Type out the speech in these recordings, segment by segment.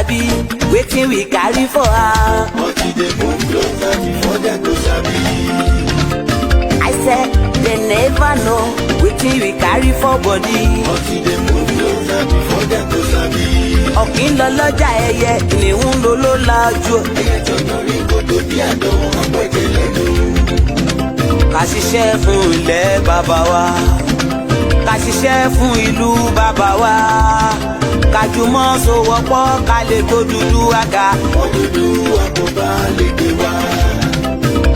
sabi wetin we carry for her. But e dey move closer before dem go sabi. I said they never know wetin we carry for body. But e dey move closer before dem go sabi. Ọ̀kín lọ lọ́jà, ẹyẹ ìníhùn ló ló lajú. Ẹyẹ tó dorí kodò bí àdán, ọ̀pẹ̀jẹ̀ lẹ́nu. Ká ṣiṣẹ́ fún ilẹ̀ bàbá wa, ká ṣiṣẹ́ fún ìlú bàbá wa, ká jùmọ̀ sowọ́pọ̀, ká lè kó dúdú àga. Odùduwà kò bá lè gbé wa.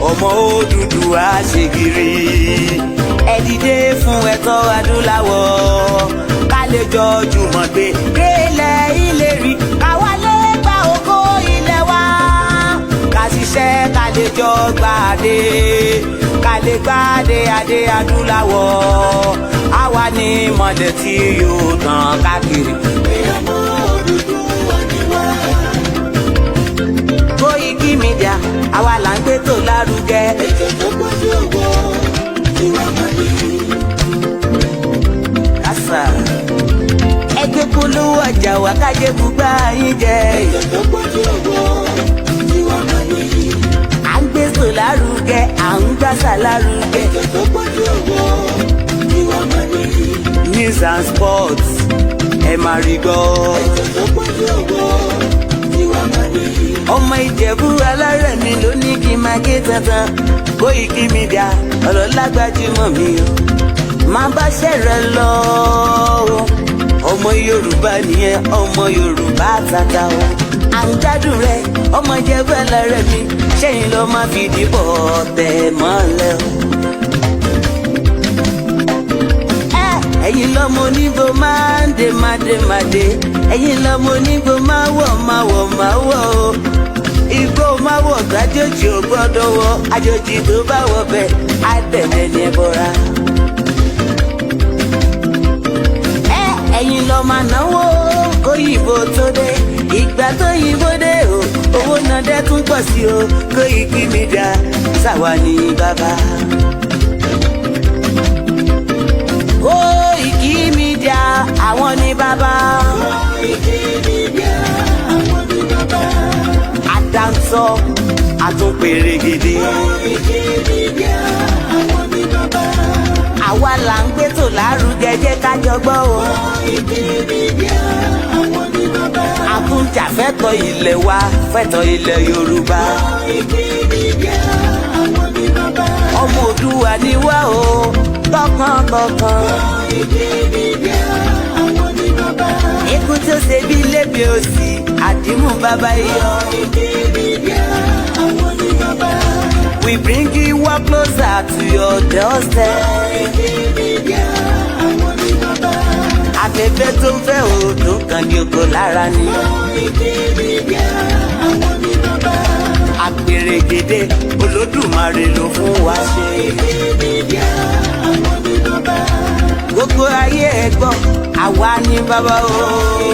Ọmọ Odùduwà ṣègìrì, ẹ dìde fún ẹ̀tọ́ adúláwọ̀, ká lè jọ jùmọ̀ gbé délẹ̀ ìlérí, káwa lè gba ògo ilẹ̀ wa. Ká ṣiṣẹ́, ká lè jọ gbàdé, ká lè gbàdé adé adúláwọ̀. Àwa ní mọ̀lẹ́ tí yóò tàn káàkiri. Pé ọmọ Odùduwà ni wá. Koiki Media, àwa là ń gbé tó lárugẹ. Ètò tó pọ̀jù owó tiwa máa ní. Kásá ẹgbẹ́ polówó ọjà wà, kájé gbúgbà yín jẹ. Ètò tó pọ̀jù owó tiwa máa ní. À ń gbé tó lárugẹ, à ń gbàsà lárugẹ. Ètò tó pọ̀jù owó tiwa máa ní. News and sports, ẹ máa rí gbọ́. Ètò tó pọ̀jù owó tiwa máa ní. Ọmọ Ìjẹ̀bú alárẹ̀ mi ló ní kí n máa ké tantan. Koiki Media, ọ̀rọ̀ lágbájúmọ̀ mi o. Máa bá ṣẹ̀rẹ̀ lọ o. Ọmọ Yorùbá nìyẹn, ọmọ Yorùbá tata o. À ń gbádùn rẹ, ọmọ Ìjẹ̀bú alárẹ̀ mi, ṣẹ́yìn ló máa fi dìbò tẹ̀ mọ́lẹ̀ o. Ẹ̀yin lọ́mọ onígbò máa ń dé, máa dé, máa dé. Ẹ̀yin lọ́mọ onígbò máa wọ̀, máa wọ̀, máa wọ̀ o. Igbó máa wọ̀ gbàjòjì ò gbọ́dọ̀ wọ̀. Àjòjì tó bá wọ̀ bẹ́ẹ̀ á tẹ̀lé ní ẹbọra. Ẹ̀yin lọ máa náwó kóyìnbó tó dé. Ìgbà tó yìnbó dé o, owó náà dẹ́ tún pọ̀ sí o. Koiki Media, sáwa ní bàbá. Koiki Media, àwọn ní bàbá. Koiki Media, àwọn ní bàbá. Àdáńtọ́ àtúnpèrègèdè. Koiki Media, àwọn ní bàbá. Àwa là ń gbé tò lárugẹ, jẹ́ ká jọ gbọ́ o. Koiki Media, àwọn ní bàbá. Àtúnjà fẹ́tọ̀ ilẹ̀ wa, fẹ́tọ̀ ilẹ̀ Yorùbá. Koiki Media, àwọn ní bàbá. Ọmọ Òdùwà ni wá o, tọkàntọkàn. Koiki Media, àwọn ní bàbá. Ikú tó ṣe bí lébi òsì, àdìmú bàbá iyọ. Koiki Media, àwọn ní bàbá. We bring you one closer to your doorstep. Koiki Media, àwọn ní bàbá. Afẹ́fẹ́ tó ń fẹ́ òòdùn kan ní oko lára ni. Koiki Media, àwọn ní bàbá. Àpèrègèdè Olódùmarè ló fún wa ṣe. Koiki Media, àwọn ní bàbá. Gbogbo ayé ẹ gbọ́, àwa ní bàbá o.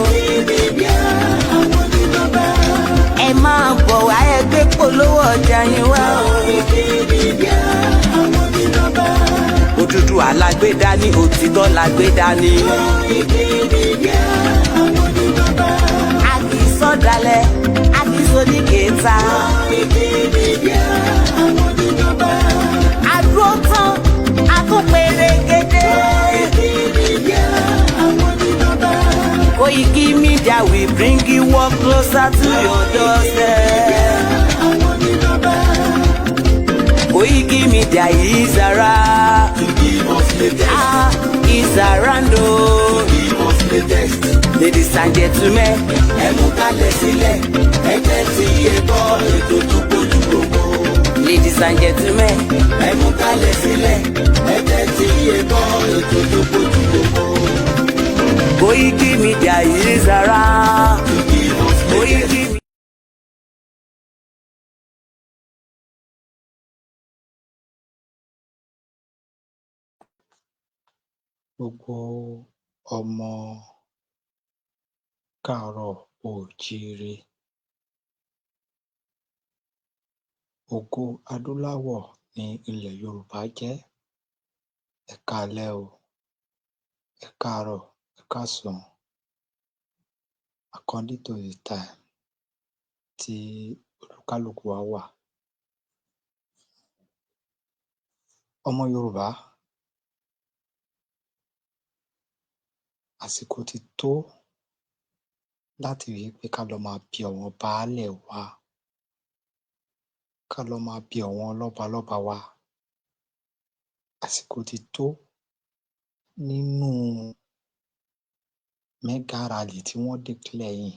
Koiki Media, àwọn ní bàbá. Ẹ máa bọ̀ wá, ẹ gbé polówó ọjà yín wá o. Koiki Media, àwọn ní bàbá. Òdúdú alágbèdá ní, òtítọ́ lágbèdá ní. Koiki Media, àwọn ní bàbá. A kì í sọ̀dálẹ̀, a kì í sọ ní kẹta. Koiki Media, àwọn ní bàbá. Àdúró tán, a tún pèrègèdè. Koiki Media, àwọn ní bàbá. Koiki Media, we bring you work closer to your doorstep. Àwọn ní bàbá. Koiki Media is around. To give us latest. Ah, is around o. Give us latest. Ladies and gentlemen, Ẹ mú kalẹ̀ sílẹ̀, ẹ jẹ́ tí ẹ gbọ́ ètò tó kojú gbogbo. Ladies and gentlemen, Ẹ mú kalẹ̀ sílẹ̀, ẹ jẹ́ tí ẹ gbọ́ ètò tó kojú gbogbo. Koiki Media is around. To give us latest. Koiki. Gbogbo ọmọ káàárọ̀ oòjíire, ògo adúláwọ̀ ní ilẹ̀ Yorùbá jẹ́. Ẹ káalẹ́ o, ẹ káàárọ̀, ẹ káàsán, according to the time. Tí olúkálùkù wa wà. Ọmọ Yorùbá, àsìkò ti tó láti rí i pé ká lọ máa bi àwọn baálẹ̀ wa, ká lọ máa bi àwọn lọ́balọ́ba wa. Àsìkò ti tó nínú mega rally tí wọ́n declare yìí.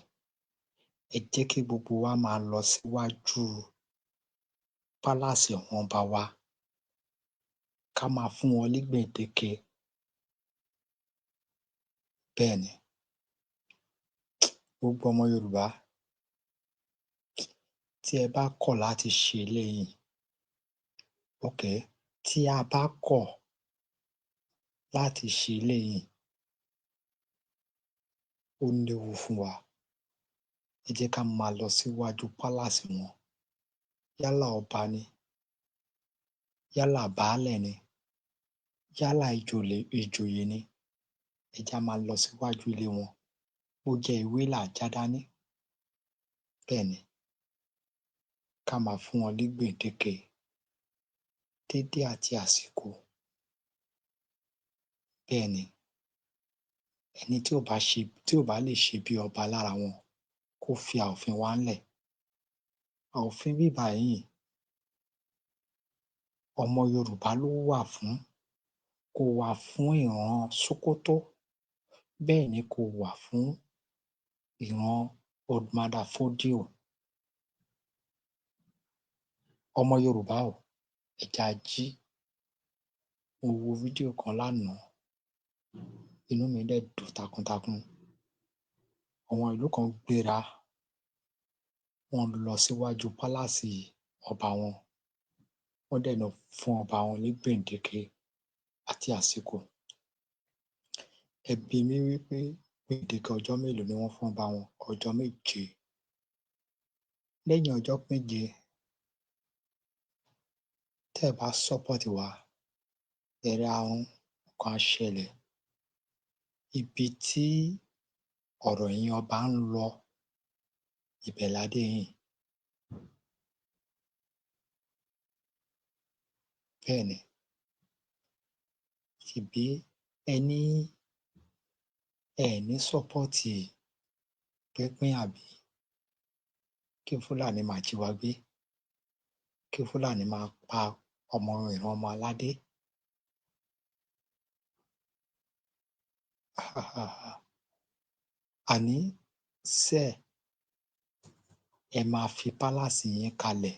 Ẹ jẹ́ kí gbogbo wa máa lọ síwájú palace àwọn ọba wa, ká máa fún wọn ní gbèdéke. Bẹ́ẹ̀ ni, gbogbo ọmọ Yorùbá, tí ẹ bá kọ̀ láti ṣe eléyìí, okay, tí a bá kọ̀ láti ṣe eléyìí, ó léwu fún wa. Ẹ jẹ́ ká máa lọ síwájú palace wọn, yálà ọba ni, yálà baálẹ̀ ni, yálà ìjòyè ni, ẹ jẹ́ á máa lọ síwájú ilé wọn. Bó jẹ́ ewé là á já dání, bẹ́ẹ̀ ni, ká máa fún wọn ní gbèdéke dédé àti àsìkò. Bẹ́ẹ̀ ni, ẹni tí ò bá ṣe, tí ò bá lè ṣe bí ọba lára wọn, kó fi ààfin wa ńlẹ̀. Òfin ibí báyìí, ọmọ Yorùbá ló wà fún, kò wà fún ìran Sókótó, bẹ́ẹ̀ ni kò wà fún ìran Old Fodio. Ọmọ Yorùbá o, ẹ jẹ́ á jí. Mo wo fídíò kan lánàá, inú mi dẹ̀ dùn takuntakun. Àwọn ìlú kan gbéra, wọ́n lọ síwájú palace ọba wọn, wọ́n dẹ̀ lọ fún ọba wọn ní gbèdéke àti àsìkò. Ẹ bi mí wípé gbèdéke ọjọ́ mélòó ni wọ́n fún ọba wọn? Ọjọ́ 7. Lẹ́yìn ọjọ́ 7, tẹ́ ẹ̀ bá support wa, ẹ̀rẹ̀ ahun kan á ṣẹlẹ̀. Ibi tí ọ̀rọ̀ ẹ̀yin ọba ń lọ, ibẹ̀ la dé yìí. Bẹ́ẹ̀ ni, ṣèbí ẹ ní ẹ ní support pínpín, àbí kí Fúlàní máa jí wa gbé, kí Fúlàní máa pa ọmọ ìran ọmọ aládé? Àní sẹ́ ẹ máa fi palace yín kalẹ̀,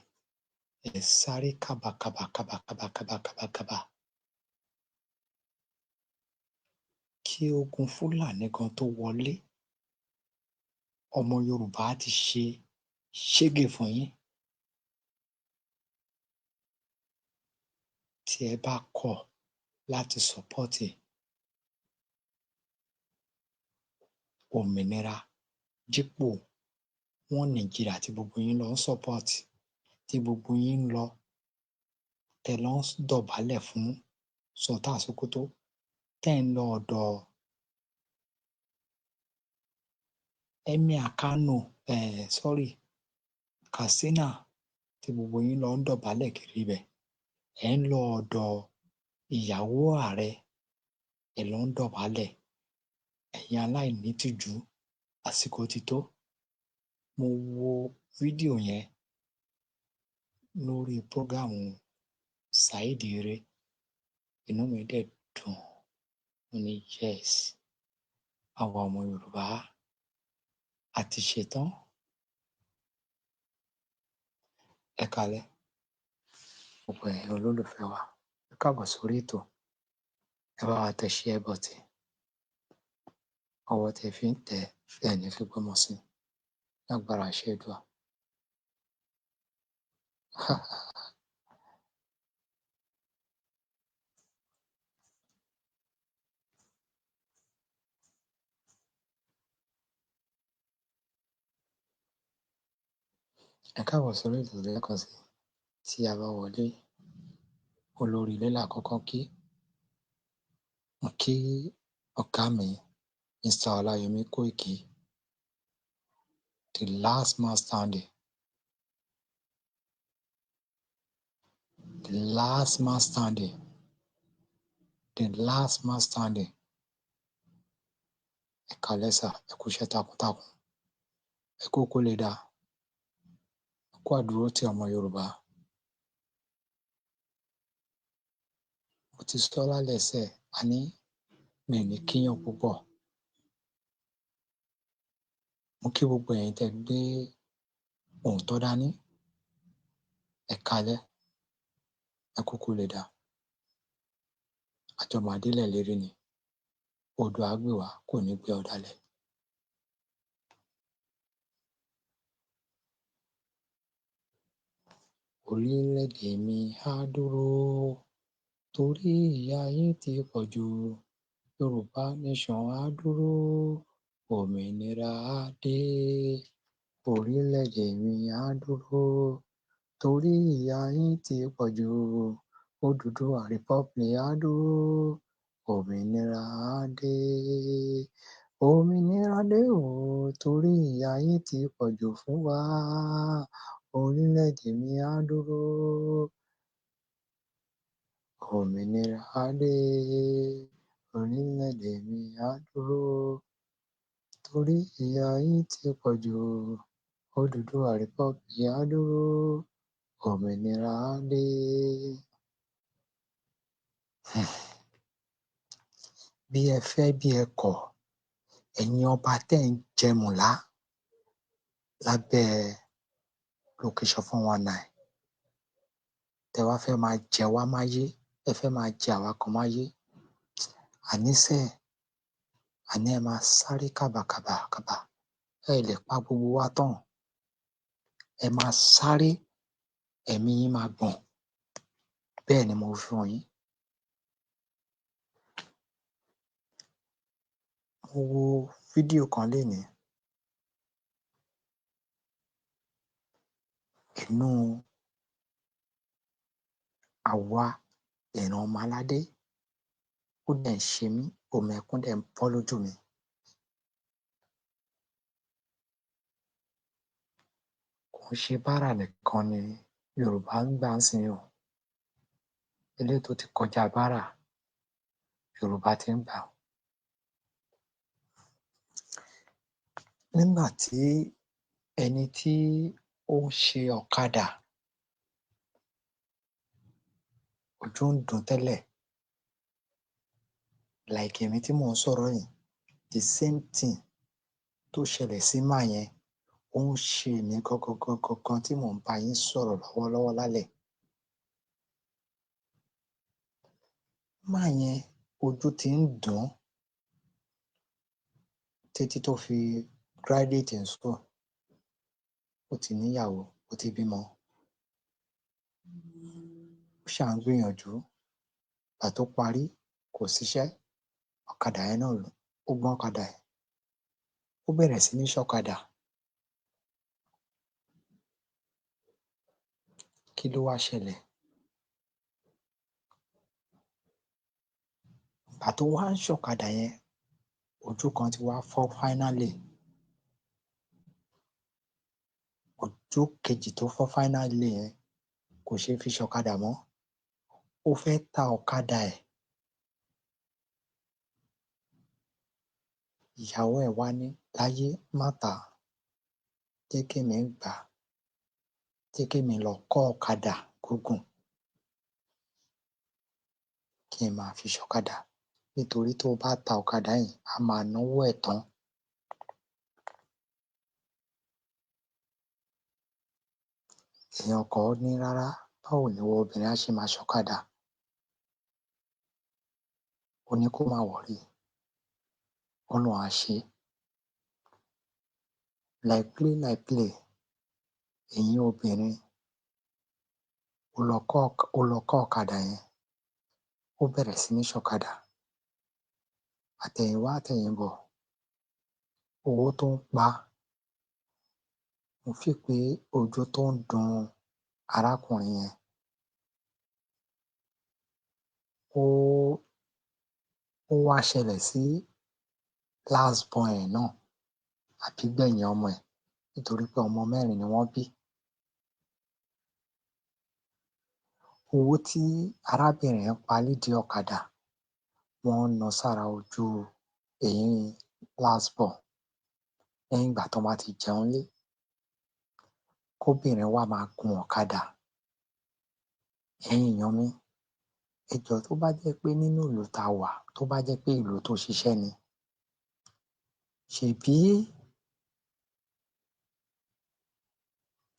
ẹ sáré kábàkàbà kábà kábà kábà kábà kí ogun Fúlàní gan tó wọlé. Ọmọ Yorùbá á ti ṣe ṣégè fún yín. Tí ẹ bá kọ̀ láti support òmìnira dípò wọn Nàìjíríà tí gbogbo yín lọ ń support, tí gbogbo yín ń lọ, tẹ́ lọ ń dọ̀bálẹ̀ fún Sultan Sokoto, tẹ́ ń lọ ọ̀dọ̀ Emir Kano, sorry, Katsina, tí gbogbo yín lọ ń dọ̀bálẹ̀ kiri ibẹ̀, ẹ̀ ń lọ ọ̀dọ̀ ìyàwó ààrẹ, ẹ̀ lọ ń dọ̀bálẹ̀. Ẹ̀yin aláìnítìjú, àsìkò ti tó. Mo wo fídíò yẹn lórí program Saheed Ire, inú mi dẹ̀ dùn. Mo ní yes, àwa ọmọ Yorùbá a ti ṣetán. Ẹ káalẹ́ gbogbo ẹ̀yin olólùfẹ́ wa, ẹ káàbọ̀ sórí ètò. Ẹ bá wa tẹ share button. Ọwọ́ tẹ́ fi ń tẹ̀ ẹ ní fi gbọ́mọ sí lágbára àṣẹ Èdùà. Ẹ káàbọ̀ sórí ètò lẹ́ẹ̀kan sí. Tí a bá wọlé, olórí ilé là kọ́kọ́ kí. Mo kí ọ̀gá mi, Mr. Ọláyọmí Kóìkì, the last man standing. The last man standing, the last man standing. Ẹ káalẹ́ sà, ẹ kú iṣẹ́ takuntakun, ẹ kú kó lè dáa, ẹ kú àdúrótì ọmọ Yorùbá. Mo ti sọ lálẹ́ sẹ́, àní mi ò ní kíyàn púpọ̀. Mo kí gbogbo ẹ̀yin tẹ́ gbé òótọ́ dání. Ẹ káalẹ́, ẹ kú kó lè dáa. Àjọ máa délẹ̀ ìlérí ni. Oòduà á gbè wá, kò ní gbé ọ̀dàlẹ̀. Orílẹ̀-èdè mi á dúró torí ìyà yín ti pọ̀ jù. Yorùbá nation á dúró, òmìnira á dé. Orílẹ̀-èdè mi á dúró torí ìyà yín ti pọ̀ jù. Odùduwà Republic á dúró, òmìnira á dé. Òmìnira dé o, torí ìyà yín ti pọ̀ jù fún wa. Orílẹ̀-èdè mi á dúró, òmìnira á dé. Orílẹ̀-èdè mi á dúró torí ìyà yín ti pọ̀ jù. Odùduwà Republic á dúró, òmìnira á dé. Bí ẹ fẹ́ bí ẹ kọ̀, ẹ̀yin ọba tẹ́ ń jẹ mùlá lábẹ́ location 419, tẹ́ wá fẹ́ máa jẹ wá máyé, ẹ fẹ́ máa jẹ àwa kan máyé. Àníṣe, àní ẹ máa sáré kàbàkàbà kàbà, ẹ lè pa gbogbo wa tán. Ẹ máa sáré, ẹ̀mí yín máa gbọ̀n. Bẹ́ẹ̀ ni mo wí fún yín. Mo wo fídíò kan lénìí. Inú àwa ìran ọmọ aládé, ó dẹ̀ ń ṣe mí, omi ẹkún dẹ̀ ń bọ́ lójú mi. Kò ń ṣe bárà nìkan ni Yorùbá ń gbà ńsìnyí o. Eléyìí tó ti kọjá bárà, Yorùbá ti ń gbà. Nígbà tí ẹni tí ó ń ṣe ọ̀kadà, ojú ń dùn ún tẹ́lẹ̀, like èmi tí mò ń sọ̀rọ̀ yìí, the same thing tó ṣẹlẹ̀ sí man yẹn, ó ń ṣe èmi gangan gangan gan tí mò ń bá yín sọ̀rọ̀ lọ́wọ́lọ́wọ́ lálẹ́. Man yẹn, ojú ti ń dùn ún títí tó fi graduate in school. Ó ti níyàwó, ó ti bímọ. Ó ṣáà ń gbìyànjú. Ìgbà tó parí, kò síṣẹ́, ọ̀kadà yẹn náà ó gbọ́n ọ̀kadà ẹ̀. Ó bẹ̀rẹ̀ sí ní ṣọ̀kadà. Kí ló wá ṣẹlẹ̀? Ìgbà tó wá ń ṣọ̀kadà yẹn, ojú kan ti wá fọ́ finally. Ojú kejì tó fọ́ finally yẹn kò ṣeé fi ṣọ̀kadà mọ́. Ó fẹ́ ta ọ̀kadà ẹ̀. Ìyàwó ẹ̀ wá ní láyé, má tà á, jẹ́ kémi gbà á, jẹ́ kémi lọ kọ́ ọ̀kadà gígùn kí n máa fi ṣọ̀kadà, nítorí tó o bá ta ọ̀kadà yìí, a máa náwó ẹ̀ tán. Ìyẹn ọkọ ní rárá, báwo ni ìwọ obìnrin á ṣe máa ṣọ̀kadà? Ó ní kó má worry, Ọlọ́run á ṣe é. Like play like play, ẹ̀yin obìnrin, ó lọ kọ́ ọ̀kadà yẹn, ó bẹ̀rẹ̀ sí ní ṣọ̀kadà. Àtẹ̀yìnwá àtẹ̀yìnbọ̀, owó tó ń pa, mo feel pé ojú tó ń dun arákùnrin yẹn, ó wá ṣẹlẹ̀ sí last born ẹ̀ náà, àbígbẹ̀yìn ọmọ ẹ̀, nítorí pé ọmọ mẹ́rin ni wọ́n bí. Owó tí arábìnrin yẹn pa nídìí ọ̀kadà, wọ́n ń ná sára ojú eyín last born lẹ́yìn ìgbà tán bá ti jẹun lé. Kóbìnrin wá máa gun ọ̀kadà. Ẹ̀yin èèyàn mi, ẹ jọ̀ọ́, tó bá jẹ́ pé nínú ìlú tá a wà, tó bá jẹ́ pé ìlú tó ṣiṣẹ́ ni, ṣèbí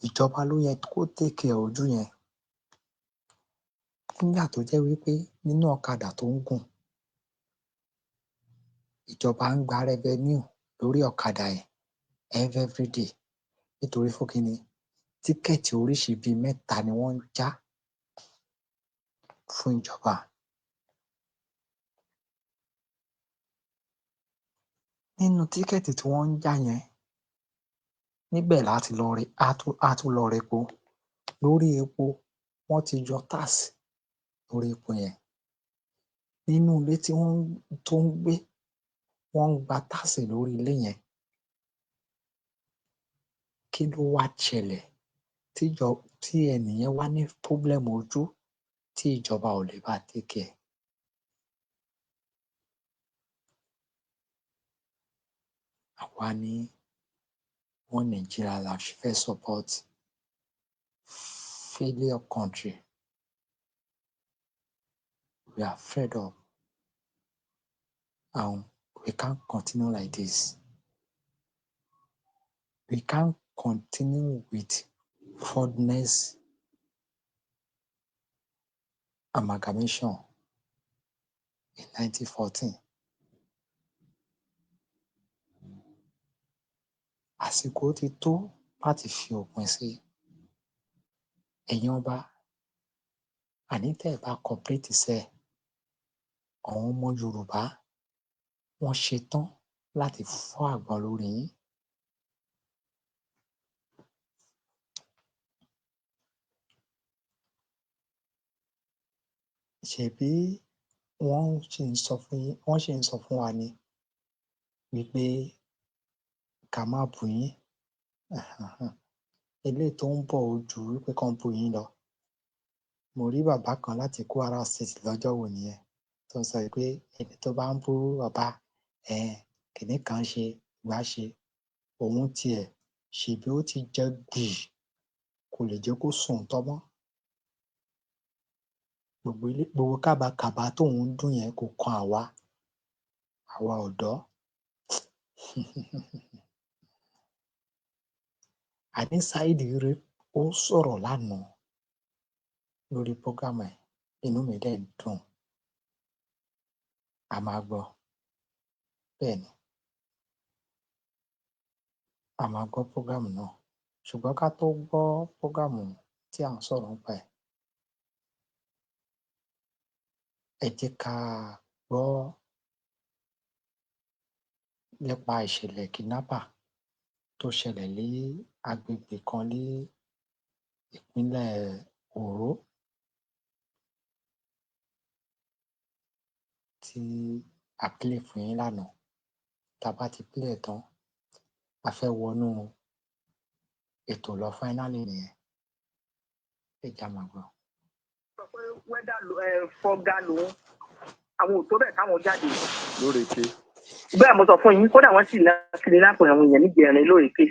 ìjọba ló yẹ kó take care ojú yẹn? Nígbà tó jẹ́ wípé nínú ọ̀kadà tó ń gùn, ìjọba ń gba revenue lórí ọ̀kadà yẹn everyday. Nítorí fún kíni? Ticket oríṣi bíi mẹ́ta ni wọ́n ń já fún ìjọba. Nínú ticket tí wọ́n ń já yẹn, níbẹ̀ láti lọ rí, á tún lọ repo lórí epo, wọ́n ti yọ tax lórí epo yẹn. Nínú ilé tí wọ́n tó ń gbé, wọ́n ń gba tax lórí ilé yẹn. Kí ló wá ṣẹlẹ̀ tíjọ tí ẹnìyẹn wá ní problem ojú tí ìjọba ò lè bá take care? Àwa ní one Nigeria la fẹ́ support, failure country. We are fed up and we can't continue like this. We can't continue with fraudness amalgamation in 1914. Àsìkò ti tó láti fi òpin sí. Ẹ̀yin ọba, àní tẹ́ ẹ̀ bá cooperate sẹ́, àwọn ọmọ Yorùbá wọ́n ṣetán láti fọ́ àgbọn lórí yín. Ṣèbí wọ́n ṣì ń sọ fún yín, wọ́n ṣì ń sọ fún wa ni wípé ká má bú yín. Eléyìí tó ń bọ̀ ó ju wípé kán bú yín lọ. Mo rí bàbá kan láti Kwara State lọ́jọ́ wo nìyẹn tó ń sọ pé ẹni tó bá ń bú ọba um kinní kan ṣe ìgbà ṣe òun tiẹ̀, ṣèbí ó ti jẹ gbì, kò lè jẹ́ kó sùn tọ́ mọ́. Gbogbo ilé, gbogbo kábàkàbà tóun ń dún yẹn kò kan àwa, àwa ọ̀dọ́. Àní Saheed rí, ó sọ̀rọ̀ lánàá lórí program ẹ̀, inú mi dẹ̀ dùn. A máa gbọ́, bẹ́ẹ̀ ni, a máa gbọ́ program náà. Ṣùgbọ́n ká tó gbọ́ program tí à ń sọ̀rọ̀ nípa ẹ̀, ẹ jẹ́ ká gbọ́ nípa ìṣẹ̀lẹ̀ kidnapper tó ṣẹlẹ̀ ní agbègbè kan ní ìpínlẹ̀ Òró tí a play fún yín lánàá. Tá a bá ti play ẹ̀ tán, a fẹ́ wọnú ètò lọ finally nìyẹn. Ẹ jẹ́ á máa gbọ́. Sọ pé wẹ́dà fọ́gá lòun, àwọn ò tó bẹ́ẹ̀ káwọn jáde. Lórèké. Bẹ́ẹ̀ mo sọ fún yín, kódà wọ́n sì kiri lápò àwọn èèyàn níjẹrin lórèké.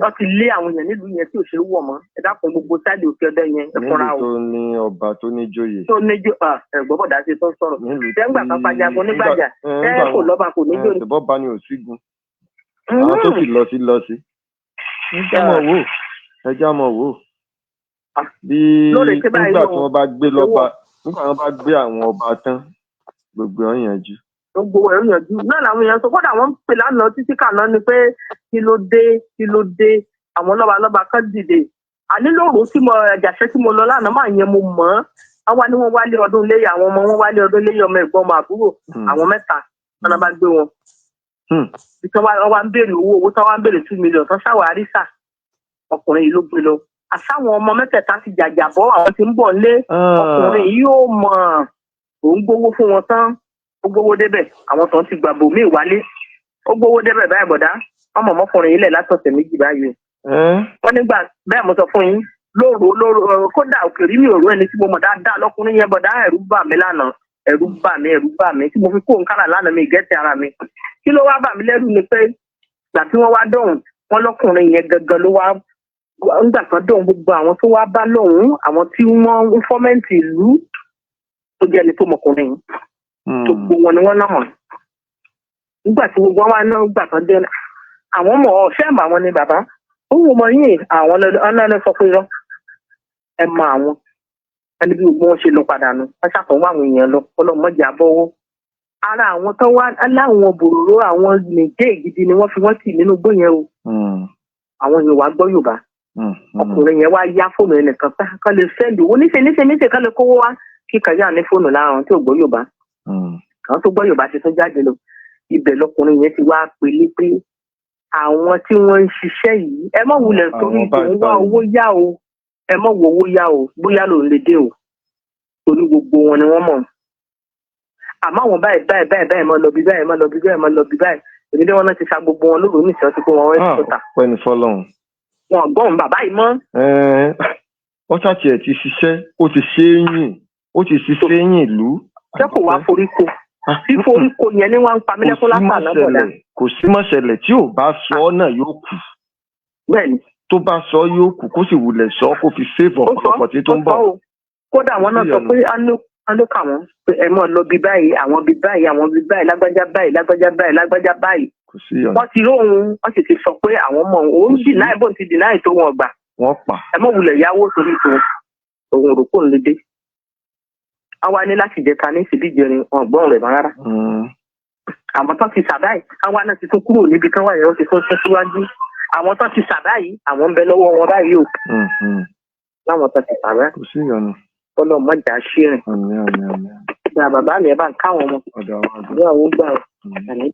Wọ́n ti lé àwọn èèyàn nílùú yẹn tí ò ṣe é wọ̀ mọ́. Ẹ dákun, gbogbo sáìdì òkè ọdẹ yẹn, ẹ fúnra Nílùú o. tó ní ọba tó níjòyè. Tó níjó ẹ̀gbọ́n bọ̀dá ṣe tó ń sọ̀rọ̀. Nílùú tẹ́ngbà kan pajagun nígbàjà tẹ́ kò lọ́ba kò níjó ni. Ṣèbọ́ ni ò sígun, àwọn tó sì lọ sí lọ sí. Ẹ já mọ̀ wò, ẹ já mọ̀ wò. Bí Lórèké báyìí nígbà o, tí wọ́n bá gbé owó lọ́ba, nígbà tí wọ́n bá gbé àwọn ọba tán, gbogbo ọ̀ yanjú. Gbogbo ẹ̀rù yànjú náà làwọn èèyàn sọ. Kódà wọ́n ń pè lánàá títí kàná ni pé kí ló dé, kí ló dé, àwọn lọ́ba lọ́ba kan dìde. Àní lóru tí mo ẹ̀jàṣẹ́ tí mo lọ lánàá máa yẹn, mo mọ̀ ọ́n. Wọ́n wá ní wọ́n wálé ọdún léyà, àwọn ọmọ wọn wálé ọdún léyà, ọmọ ẹ̀gbọ́n, ọmọ àbúrò, àwọn mẹ́ta wọn náà bá gbé wọn. Tí wọ́n wá ń béèrè owó, owó tí wọ́n wá ń béèrè 2 million tán ṣàwárí sà, ọkùnrin yìí ló gbé lọ. Àsáwọn ọmọ mẹ́tẹ̀ẹ̀ta ti jàjàbọ́, àwọn tí ń bọ̀ nílé. Ọkùnrin yìí yóò mọ̀ òun gbowó fún wọn tán, ó gbowó débẹ̀, àwọn tó ń ti gbàgbọ́ míì wálé, ó gbowó débẹ̀ báyìí. Bọ̀dá wọn mọ̀ ọmọkùnrin yìí lẹ̀ látọ̀sẹ̀ 2 báyìí o. Wọ́n nígbà bẹ́ẹ̀ mo sọ fún yín. Lóru lóru, kódà òkèrí mi ò rú ẹni tí mo mọ̀ dáadáa lọ́kùnrin yẹn bọ̀dá. Ẹ̀rù bà mí lánàá, ẹ̀rù bà mí, ẹ̀rù bà mí tí mo fi kó nkárà lánàá mi gẹ́tì ara mi. Kí ló wá bà mí lẹ́rù ni pé gbà tí wọ́n wá dọ̀hùn, wọ́n lọ́kùnrin yẹn gangan ló wá ńgbà kan dọ̀hùn. Gbogbo àwọn tó wá bá lọ́hùn, àwọn tí wọ́n ń fọ́mẹ́ǹtì ìlú tó jẹ́ ẹni tó mọkùnrin yìí, gbogbo wọn ni wọ́n náà mọ̀. Nígbà tí gbogbo wọn wá náà gbà kan dé, àwọn mọ̀ ọ́ ṣé àmọ́ àwọn ni bàbá ó wò mọ yín, àwọn ọlọ́lọ́ sọ pé irọ́, ẹ mọ àwọn ẹni. Bí gbogbo wọn ṣe lọ padà nù, wọn ṣàtọwọ́ àwọn èèyàn lọ ọlọ́mọdé àbọ̀wọ́ ara àwọn tó wá láwọn bòròró, àwọn nìjẹ́ gidi ni wọ́n fi wọ́n tì nínú igbó yẹn o. Àwọn èèyàn wá gbọ́ Yorùbá. Ọkùnrin yẹn wá yá fóònù ẹnìkan pé kán lè send owó níṣẹ́ níṣẹ́ níṣẹ́, kán lè kówó wá kíkan yá ní fóònù lára àwọn tí ò gbọ́ Yorùbá. Àwọn tó gbọ́ Yorùbá ti tún jáde lọ. Ibẹ̀ lọkùnrin yẹn ti wá pélé pé àwọn tí wọ́n ń ṣiṣẹ́ yìí, ẹ má wulẹ̀ torí Àwọn báyìí tòun wá báyìí. owó yá o, ẹ má wo owó yá o, bóyá lòun lè dé o, torí gbogbo wọn ni wọ́n mọ̀. Àmọ́ àwọn báyìí báyìí báyìí báyìí, mọ́ lọ bí báyìí, mọ́ lọ bí báyìí, mọ́ lọ bí báyìí. Èmi dé wọn náà ti sa gbogbo wọn lóru níṣẹ́ ti kó wọn wọ́n Ah, sọ́ta. ọpẹ́ ní fọ́lọ́run. Wọn gbọ́n bàbá yìí mọ́. Ẹ́n, ó ṣàtì ẹ̀ ti ṣiṣẹ́, ó ti ṣe é yìn, ó ti ṣiṣẹ́ yìn ìlú. Ṣé kò wá foríko? Ah, Fíforíko yẹn ni wọ́n ń pa mí kò lẹ́kún sí látàná bọ̀dá. mọ̀ṣẹ̀lẹ̀, kò sí mọ̀ṣẹ̀lẹ̀. Tí ò bá sọ ọ́ náà yóò kù. Bẹ́ẹ̀ ni. Tó bá sọ ọ́ yóò kù, kó sì wulẹ̀ sọ ọ́ kó fi save Ó sọ. ọ̀pọ̀lọpọ̀ tí tó Ó ń sọ bọ̀. o. Kódà wọn náà sọ Ìyanu. pé á ló kà wọ́n pé ẹ mọ̀ lọ bí báyìí, àwọn bí báyìí, àwọn bí báyìí, lágbájá báyìí, lágbájá báyìí, lágbájá báyìí. Kò sí ìyọnu. Wọ́n ti róhun, wọ́n sì ti sọ pé àwọn mọ̀ òun. Kò sí. Deny, bóun ti deny tó, wọn gbà. Wọ́n pa. Ẹ mọ̀ wulẹ̀ yáwó torí tó òun rò kó ń lè dé. Àwa ní láti jẹta ní ìsìdíjẹrin, wọn gbọ́n rẹ̀ mọ́ rárá. Àwọn tó ti sàbáyì, àwa náà ti tún kúrò níbi kan wáyé, wọ́n ti tún sún síwájú. Àwọn tó ti sàbáyì, àwọn ń bẹ lọ́wọ́ wọn báyìí o. Láwọn tó ti sàbáyì. Kò sí ìyọnu. Kọ́lọ́ mọ́jà ṣírìn. Àmín, àmín, àmín. Gba bàbá mi, ẹ bá ń káwọn ọmọ. Ọ̀dọ̀ àwọn àgbà. Ní àwọn gbà ọ. Àmín.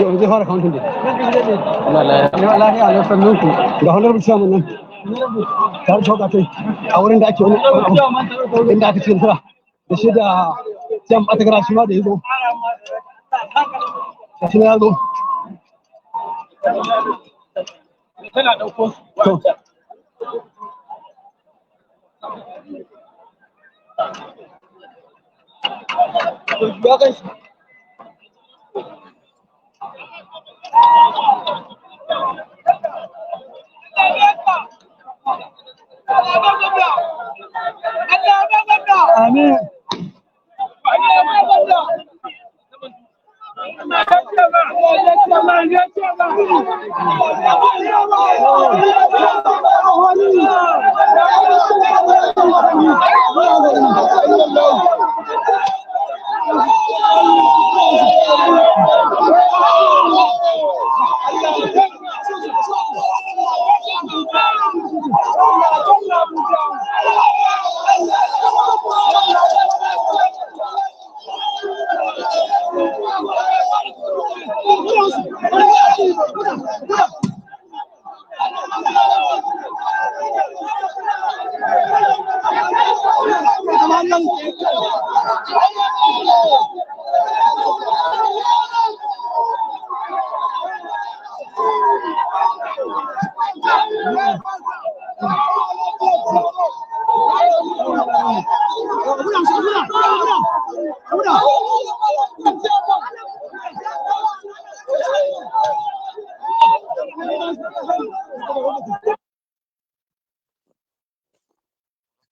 Yau zai fara counting dai. Lahiya lau, sannun ku. Ga Honorable Chairman nan. Tare da kai a wurin da ake wani abu inda aka ci nasara. Da shi da Jam Atagara shi ma da ya zo. Shi ya zo. To. Amin.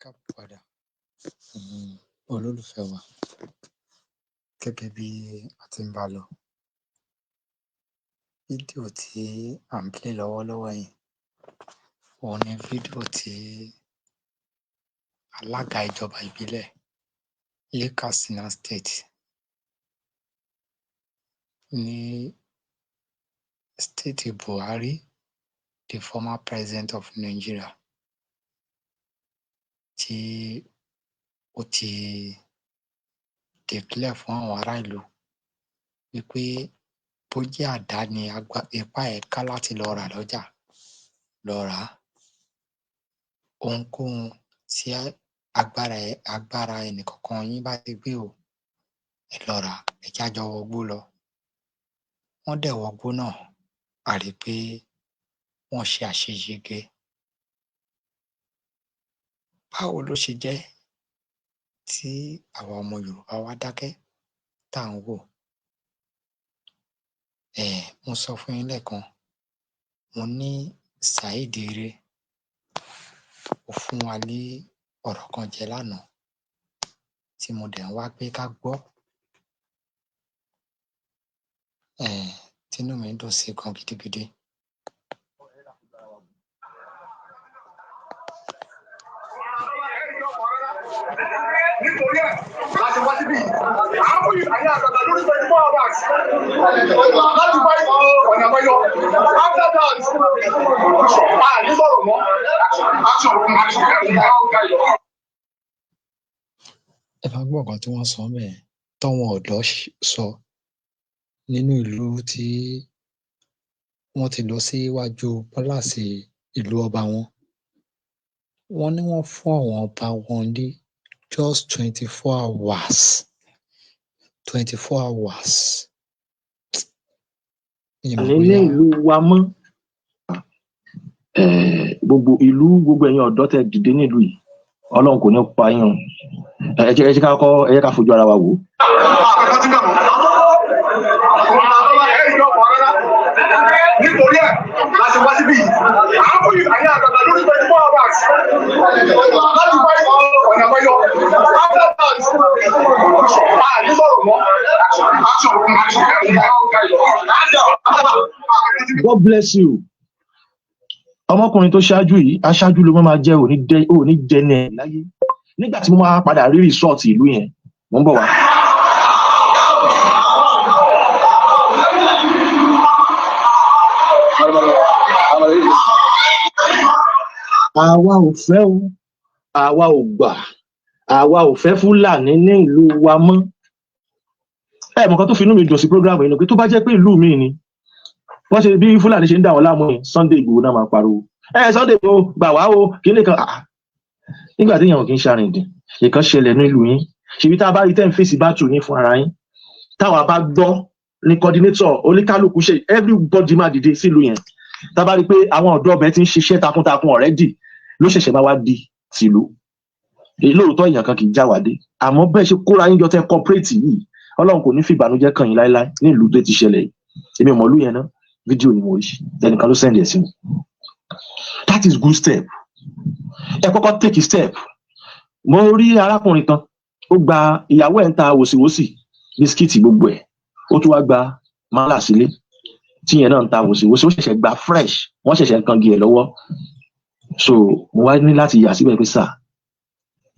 Káàbọ̀ padà, ẹ̀yin olólùfẹ́ wa. Gẹ́gẹ́ bí a ti ń bá lọ, fídíò tí à ń play lọ́wọ́lọ́wọ́ yìí, òun ni fídíò tí alága ìjọba ìbílẹ̀ ní Katsina State, ní state Buhari, the former president of Nigeria, tí ó ti declare fún àwọn ará ìlú wípé bó jẹ́ àdá ni ipá ẹ̀ ká láti lọ rà lọ́jà, lọ rà á. Ohunkóhun tí agbára ẹnìkọ̀ọ̀kan yín bá ti gbé o, ẹ lọ rà á, ẹ jẹ́ á jọ wọgbó lọ. Wọ́n dẹ̀ wọgbó náà, a rí i pé Wọ́n ṣe àṣeyege. Báwo ló ṣe jẹ́ tí àwa ọmọ Yorùbá wá dákẹ́ tá à ń wò? Mo sọ fún yín lẹ́ẹ̀kan, mo ní Saheed Ere ó fún wa ní ọ̀rọ̀ kan jẹ lánàá tí mo dẹ̀ ń wá pé ká gbọ́, tínú mi dùn sí gan gidigidi. Nítorí ẹ̀ láti wá síbí àwọn ìpàdé àgbàgbà lórí 24 hours láti wá ọ̀nà àbáyọ. After that, a ní sọ̀rọ̀ mọ́, action, action. Ẹ máa gbọ́ nǹkan tí wọ́n sọ ńbẹ̀ yẹn, táwọn ọ̀dọ́ sọ nínú ìlú tí wọ́n ti lọ síwájú palace ìlú ọba wọn. Wọ́n ní wọ́n fún àwọn ọba wọn ní just 24 hours, 24 hours. Mi ì mọ̀ ní bóyá ìlú wa mọ́. Gbogbo ìlú, gbogbo ẹ̀yin ọ̀dọ́ tẹ́ dìde nílùú yìí, Ọlọ́run kò ní pa yín o. Ẹ jẹ́ ká kọ́, ẹ jẹ́ ká fojú ara wa wò ó. Nítorí ẹ̀ láti wá síbí àwọn ìpàdé àgbàgbà lórí 24 hours láti wá ọ̀nà àbáyọ. After that, a ní sọ̀rọ̀ mọ́, action, action. God bless you. Ọmọkùnrin tó ṣáájú yìí, aṣáájú ló máa jẹ́, òní jẹ́ òní jẹ́ ní ẹ̀ láyé. Nígbà tí mo máa padà rí result ìlú yẹn, mo ń bọ̀ wá. Àwa ò fẹ́ o, àwa ò gbà, àwa ò fẹ́ Fúlàní ní ìlú wa mọ́. Ẹ mọ̀ nǹkan tó fi inú mi dùn sí program yìí ni pé tó bá jẹ́ pé ìlú mi ni wọ́n ṣe bí Fúlàní ṣe ń dà wọ́n láàmú yẹn, Sunday Igboho náà máa pariwo, ẹ Sunday Igboho gbà wá o, kíní kan. Ah, nígbà tí èèyàn kì í ṣarìndìn, nǹkan ṣẹlẹ̀ nílùú yín, ṣèbí tá a bá rí tẹ́ ń fèsì bá tù yín fún ara yín, táwa bá gbọ́ ní coordinator oníkálukú ṣe, everybody máa dìde sílùú yẹn. Tá a bá rí i pé àwọn ọ̀dọ́ ọbẹ̀ ti ń ṣiṣẹ́ takuntakun already, ló ṣẹ̀ṣẹ̀ máa wá di tìlú. Èyí lóòótọ́, èèyàn kan kì í jáwádé, àmọ́ bẹ́ẹ̀ ṣe kóra yín jọ tẹ́ cooperate yìí, Ọlọ́run kò ní fi ìbànújẹ́ kàn yín láéláé ní ìlú tó ti ṣẹlẹ̀ yìí. Èmi ò mọ̀ ìlú yẹn ná, fídíò ni mo rí, ẹnìkan ló send ẹ̀ sí mi. That is good step. Ẹ kọ́kọ́ take a step. Mo rí arákùnrin kan, ó gba ìyàwó ẹ̀ ń ta wòsíwòsì, bisikíìtì, gbogbo ẹ̀. Ó tún wá gba málà sílé tíyẹn náà ń ta wòsíwòsì. Ó ṣẹ̀ṣẹ̀ gba fresh, wọ́n ṣẹ̀ṣẹ̀ ń kangi ẹ̀ lọ́wọ́. So mo wá ní láti yà síbẹ̀ pé, sà,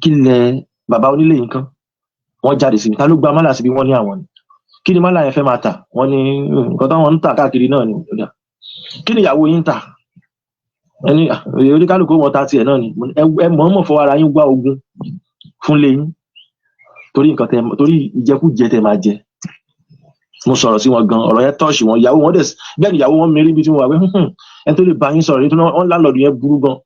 kí lẹ bàbá onílé yìí kan wọ́n jáde síbi, ta ló gba málà síbi? Wọ́n ní àwọn ni. Kí ni málà yẹn fẹ́ máa tà? Wọ́n ní nǹkan táwọn ń tà káàkiri náà ni. Ó dà, kí ni ìyàwó yín ń tà? Ẹni "Ah, oníkálukú wọn ta tiẹ̀ náà ni." Mo ní, ẹ mọ̀ọ́mọ̀ fọwọ́ ara yín wá ogun fún lẹ́yìn torí nǹkan tẹ, torí ìjẹkújẹ tẹ máa jẹ. Mo sọ̀rọ̀ sí wọn gan, ọ̀rọ̀ yẹn touch wọn. Ìyàwó wọn dẹ̀ bẹ́ẹ̀ ni ìyàwó wọn mérí bí tí mo wà pé ẹni tó lè bá yín sọ̀rọ̀ nítorí wọn landlord yẹn burú gan.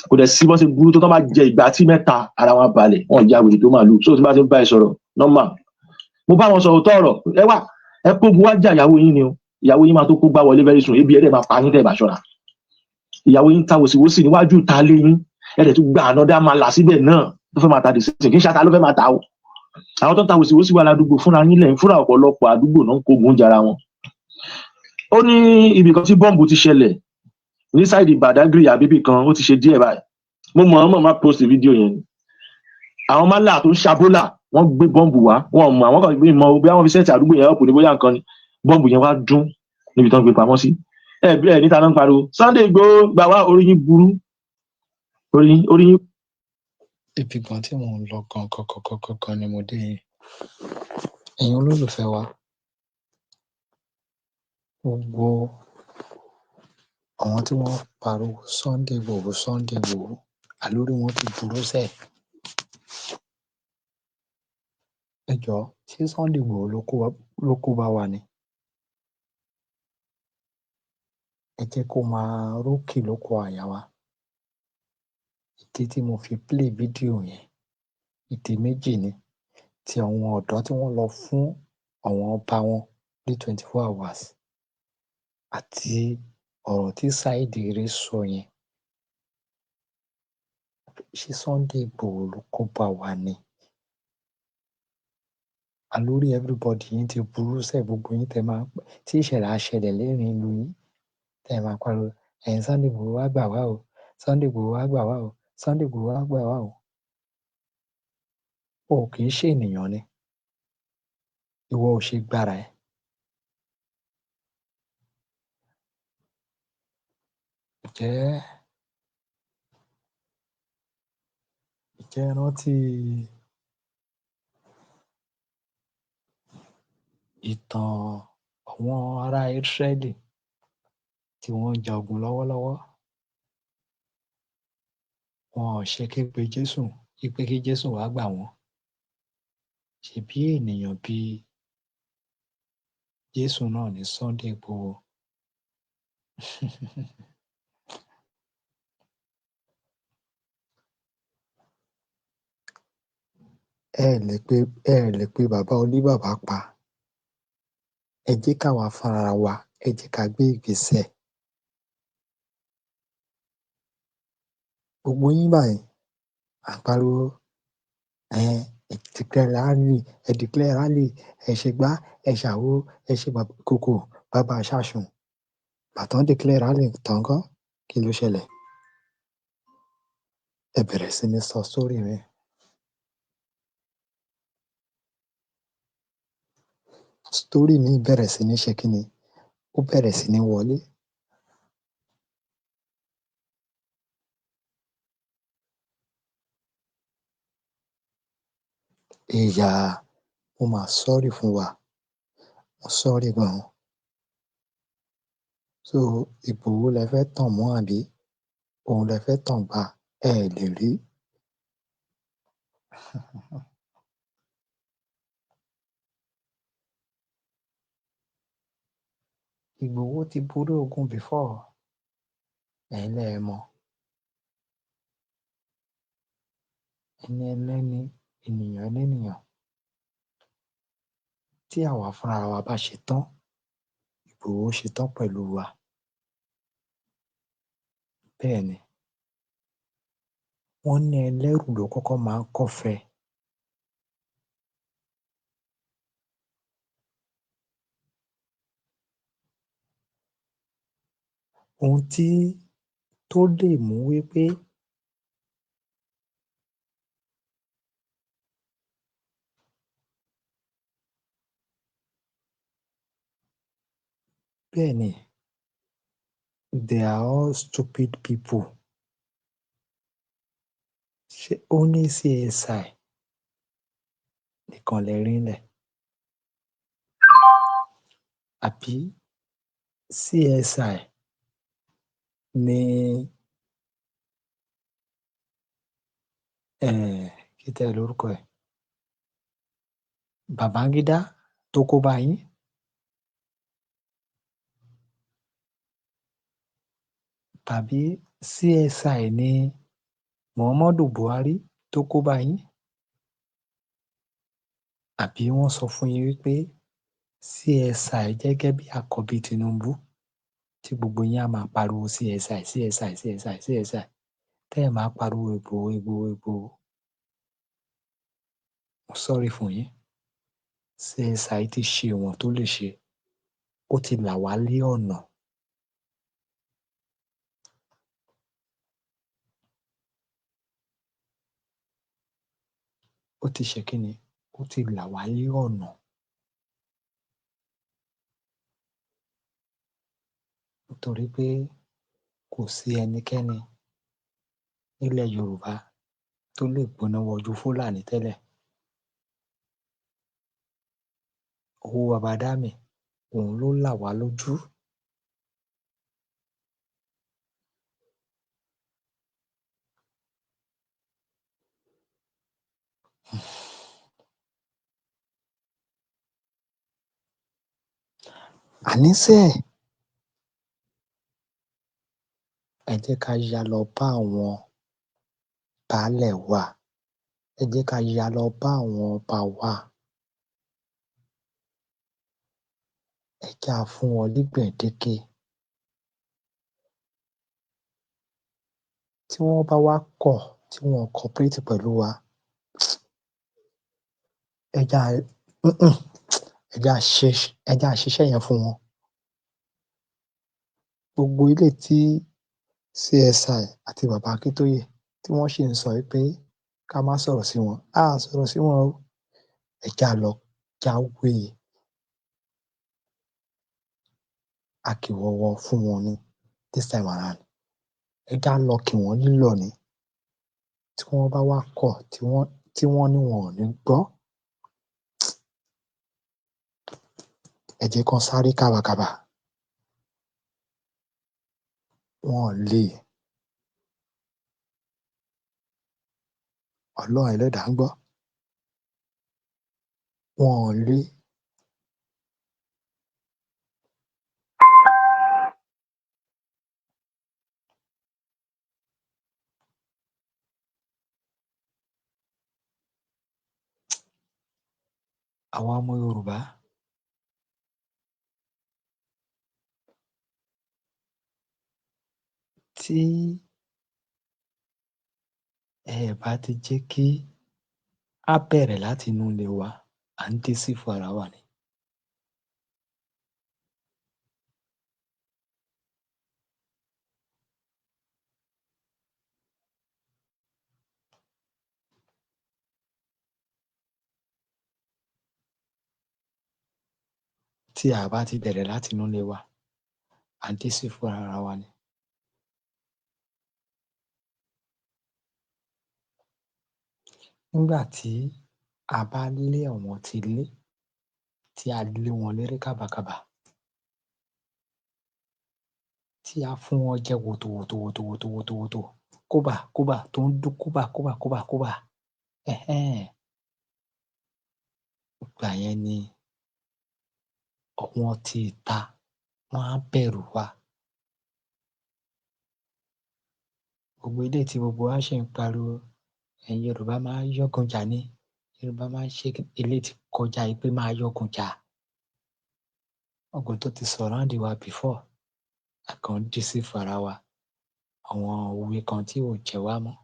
Kò dẹ̀ sí bọ́n ṣe burú tó, tán bá jẹ ìgbà tí mẹ́ta, ara wọn balẹ̀, wọn ya wèrè tó máa lù. So tí bá ti ń bá ẹ sọ̀rọ̀ normal, mo bá wọn sọ̀rọ̀ tọ̀rọ̀. Ẹ wà, ẹ kógun wá jà ìyàwó yín ni o. Ìyàwó yín máa tó kó gbá wọlé very soon. Ebi ẹ dẹ̀ máa pa yín tẹ́ ẹ bá ṣọ́ra. Ìyàwó yín ta wòsíwòsì níwájú ta lé yín, ẹ dẹ̀ tún gba ànádá máa là síbẹ̀ náà tó fẹ́ máa ta dìsísìn. Kì í ṣata ló fẹ́ máa ta o. Àwọn tó ń ta wòsíwòsì wà ládùúgbò fúnra yín lẹ́yìn fúnra. Ọ̀pọ̀lọpọ̀ àdúgbò náà ń kógun jara wọn. Ó ní ibì kan tí bọ́ǹbù ti ṣẹlẹ̀ ní side Badagry àbíbì kan, ó ti ṣe díẹ̀ báyìí. Mo mọ̀ ọ́n mọ̀ má post fídíò yẹn ni. Àwọn málà tó ń ṣabólà, wọ́n gbé bọ́ǹbù wá. Wọn mọ̀, àwọn kan gbé mọ bí wọ́n fi set àdúgbò yẹn ọ̀pọ̀ ní bóyá nǹkan ni. Bọ́ǹbù yẹn wá dún níbi tó ń gbé pamọ́ sí. Ẹ bí ẹ níta náà ń pariwo, "Sunday Igboho gbà wá." Orí yín burú, orí yín, orí yín. Ibi gan tí mò ń lọ gan gan gan gan gan ni mo dé yìí. Ẹ̀yin olólùfẹ́ wa, gbogbo àwọn tí wọ́n ń pariwo "Sunday Igboho, Sunday Igboho", àlórí wọn ti burú sẹ́ẹ̀. Ẹ jọ̀ọ́, ṣé Sunday Igboho ló kó bá wa ni? Ẹ jẹ́ kó máa rókè lóko àyà wa. Ìdí tí mo fi play fídíò yẹn, ìdí méjì ni: ti àwọn ọ̀dọ́ tí wọ́n lọ fún àwọn ọba wọn ní 24 hours àti Ọ̀rọ̀ tí Saheed Ere sọ yẹn, ṣé Sunday Igboho ló kó bá wa ni? Àlórí everybody yín ti burú sẹ́, gbogbo yín tẹ máa ń tí ìṣẹ̀lẹ̀ á ṣẹlẹ̀ lẹ́rìn ìlú yín, tẹ máa pariwo, ẹ̀yin Sunday Igboho wá gbà wá o, Sunday Igboho wá gbà wá o, Sunday Igboho wá gbà wá o. O kì í ṣe ènìyàn ni. Ìwọ ò ṣe gbára ẹ. Ǹjẹ́ ǹjẹ́ ẹ rántí ìtàn àwọn ará Ísírẹ́lì tí wọ́n ń ja ogun lọ́wọ́lọ́wọ́? Wọn ò ṣe ké pe Jésù wípé kí Jésù wá gbà wọ́n. Ṣèbí ènìyàn bíi Jésù náà ní Sunday Igboho. Ẹ lè pe ẹ lè pe bàbá oníbàbá pa. Ẹ jẹ́ káwa fúnra wa, ẹ jẹ́ ká gbé ìgbésẹ̀. Gbogbo yín báyìí, à ń pariwo, ẹ declare rally, ẹ declare rally, ẹ ṣe gbá, ẹ ṣàwo, ẹ ṣe kòkò, bàbá ṣáṣùn. Ìgbà tán declare rally tán ńkọ́, kí ló ṣẹlẹ̀? Ẹ bẹ̀rẹ̀ sí ní sọ story míì. Story míì bẹ̀rẹ̀ sí ní ṣe kíni? Ó bẹ̀rẹ̀ sí ní wọlé. Èyà, mo mà sorry fún wa, mo sorry gan-an. So Ìgbòho lẹ fẹ́ tàn mọ́ àbí? Òun lẹ fẹ́ tàn gbà, ẹ ẹ̀ lè rí. Ìgbòho ti borí ogun before, ẹ̀yin lẹ ẹ̀ mọ̀. Ẹni ẹlẹ́ni, ènìyàn ẹlẹ́nìyàn. Tí àwa fúnra wa bá ṣe tán, Ìgbòho ṣe tán pẹ̀lú wa. Bẹ́ẹ̀ ni. Wọ́n ní ẹlẹ́rù ló kọ́kọ́ máa ń kọ́fẹ. Ohun tí tó lè mú wípé bẹ́ẹ̀ ni, they are all stupid people. Ṣé ó ní CSI nìkan lẹ rí ńlẹ̀? Àbí CSI ní kí tẹ́ lorúkọ ẹ̀? Babangida tó kó bá yín? Tàbí CSI ní Muhammadu Buhari tó kó bá yín? Àbí wọ́n sọ fún yín wípé CSI gẹ́gẹ́ bí àkọ́bí Tinubu tí gbogbo yín á máa pariwo CSI, CSI, CSI, CSI, tẹ́ ẹ̀ máa pariwo Ìgbòho, Ìgbòho, Ìgbòho. Mo sorry fún yín. CSI ti ṣe ìwọ̀n tó lè ṣe. Ó ti là wá lé ọ̀nà. Ó ti ṣe kíni? Ó ti là wá lé ọ̀nà. Nítorí pé kò sí ẹnikẹ́ni nílẹ̀ Yorùbá tó lè gbóná wojú Fúlàní tẹ́lẹ̀. Owó baba Dámì, òun ló là wá lójú. Àníṣe, ẹ jẹ́ ká yá lọ bá àwọn baálẹ̀ wa, ẹ jẹ́ ká yá lọ bá àwọn ọba wa. Ẹ jẹ́ á fún wọn ní gbèdéke. Tí wọ́n bá wá kọ̀, tí wọn ò cooperate pẹ̀lú wa, ẹ jẹ́ á ẹ jẹ́ á ṣe, ẹ jẹ́ á ṣiṣẹ́ yẹn fún wọn. Gbogbo ilé tí CSI àti bàbá Akíntóyè tí wọ́n sì ń sọ pé ká má sọ̀rọ̀ sí wọn, á sọ̀rọ̀ sí wọn o. Ẹ jẹ́ á lọ jáwé akìwọ́wọ́ fún wọn ní this time around. Ẹ jẹ́ á lọ kì wọ́n nílọ̀ ni. Tí wọ́n bá wá kọ̀, tí wọ́n ní wọn ò ní gbọ́, ẹ jẹ́ kán sáré kábàkàbà. Wọn ò lè. Ọlọ́run ẹlẹ́dàá ń gbọ́, wọn ò lè. Àwa ọmọ Yorùbá, tí ẹ bá ti jẹ́ kí á bẹ̀rẹ̀ láti inú ilé wa, à ń deceive ara wa ni. Tí a bá ti bẹ̀rẹ̀ láti inú ilé wa, à ń deceive ara wa ni. Nígbà tí a bá lé àwọn tilé, tí a lé wọn léré kábàkabà, tí a fún wọn jẹ wòtòwòtò wòtòwòtò wòtòwòtò, kóbà kóbà tó ń dún kóbà kóbà kóbà kóbà, ìgbà yẹn ni àwọn ti ìta wọn á bẹ̀rù wa. Gbogbo eléyìí tí gbogbo wa ṣì ń pariwo, ẹ̀yin Yorùbá máa ń yọ̀gùn jà ní, Yorùbá máa ń ṣe, eléyìí ti kọjá yìí pé máa yọ̀gùn jà. Ogun tó ti surround wa before, a kàn ń deceive ara wa, àwọn òwe kan tí ò jẹ wá mọ́.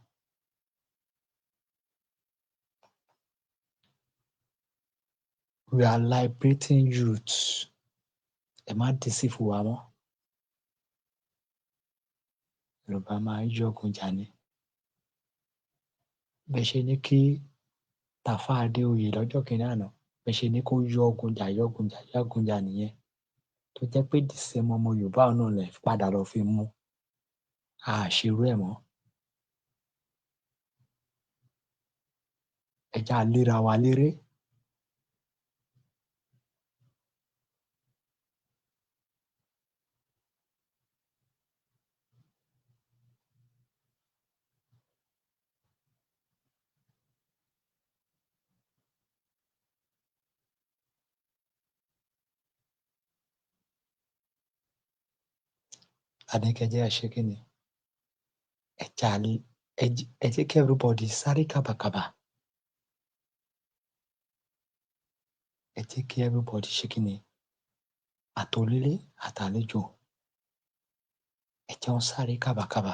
We are liberating youths. Ẹ má deceive wa mọ́. Yorùbá máa ń yọ̀gùn jà ní. Bẹ́ẹ̀ ṣe ní kí Tàfá Adéoyè lọ́jọ́ kìíní àná, bẹ́ẹ̀ ṣe ní kó yọ̀gùn jà, yọ̀gùn jà, yọ̀gùn jà nìyẹn, tó jẹ́ pé the same ọmọ Yorùbá náà lẹ̀ padà lọ fi mú. A ṣerú ẹ̀ mọ́. Ẹ jẹ́ á léra wa léré. Àní kẹ́ jẹ́ á ṣe kí ni? Ẹ jẹ́ á, ẹ jẹ́ kí everybody sáré kábàkàbà. Ẹ jẹ́ kí everybody ṣe kí ni? Àtònílé àtàlejò, ẹ jẹ́ wọ́n sáré kábàkàbà.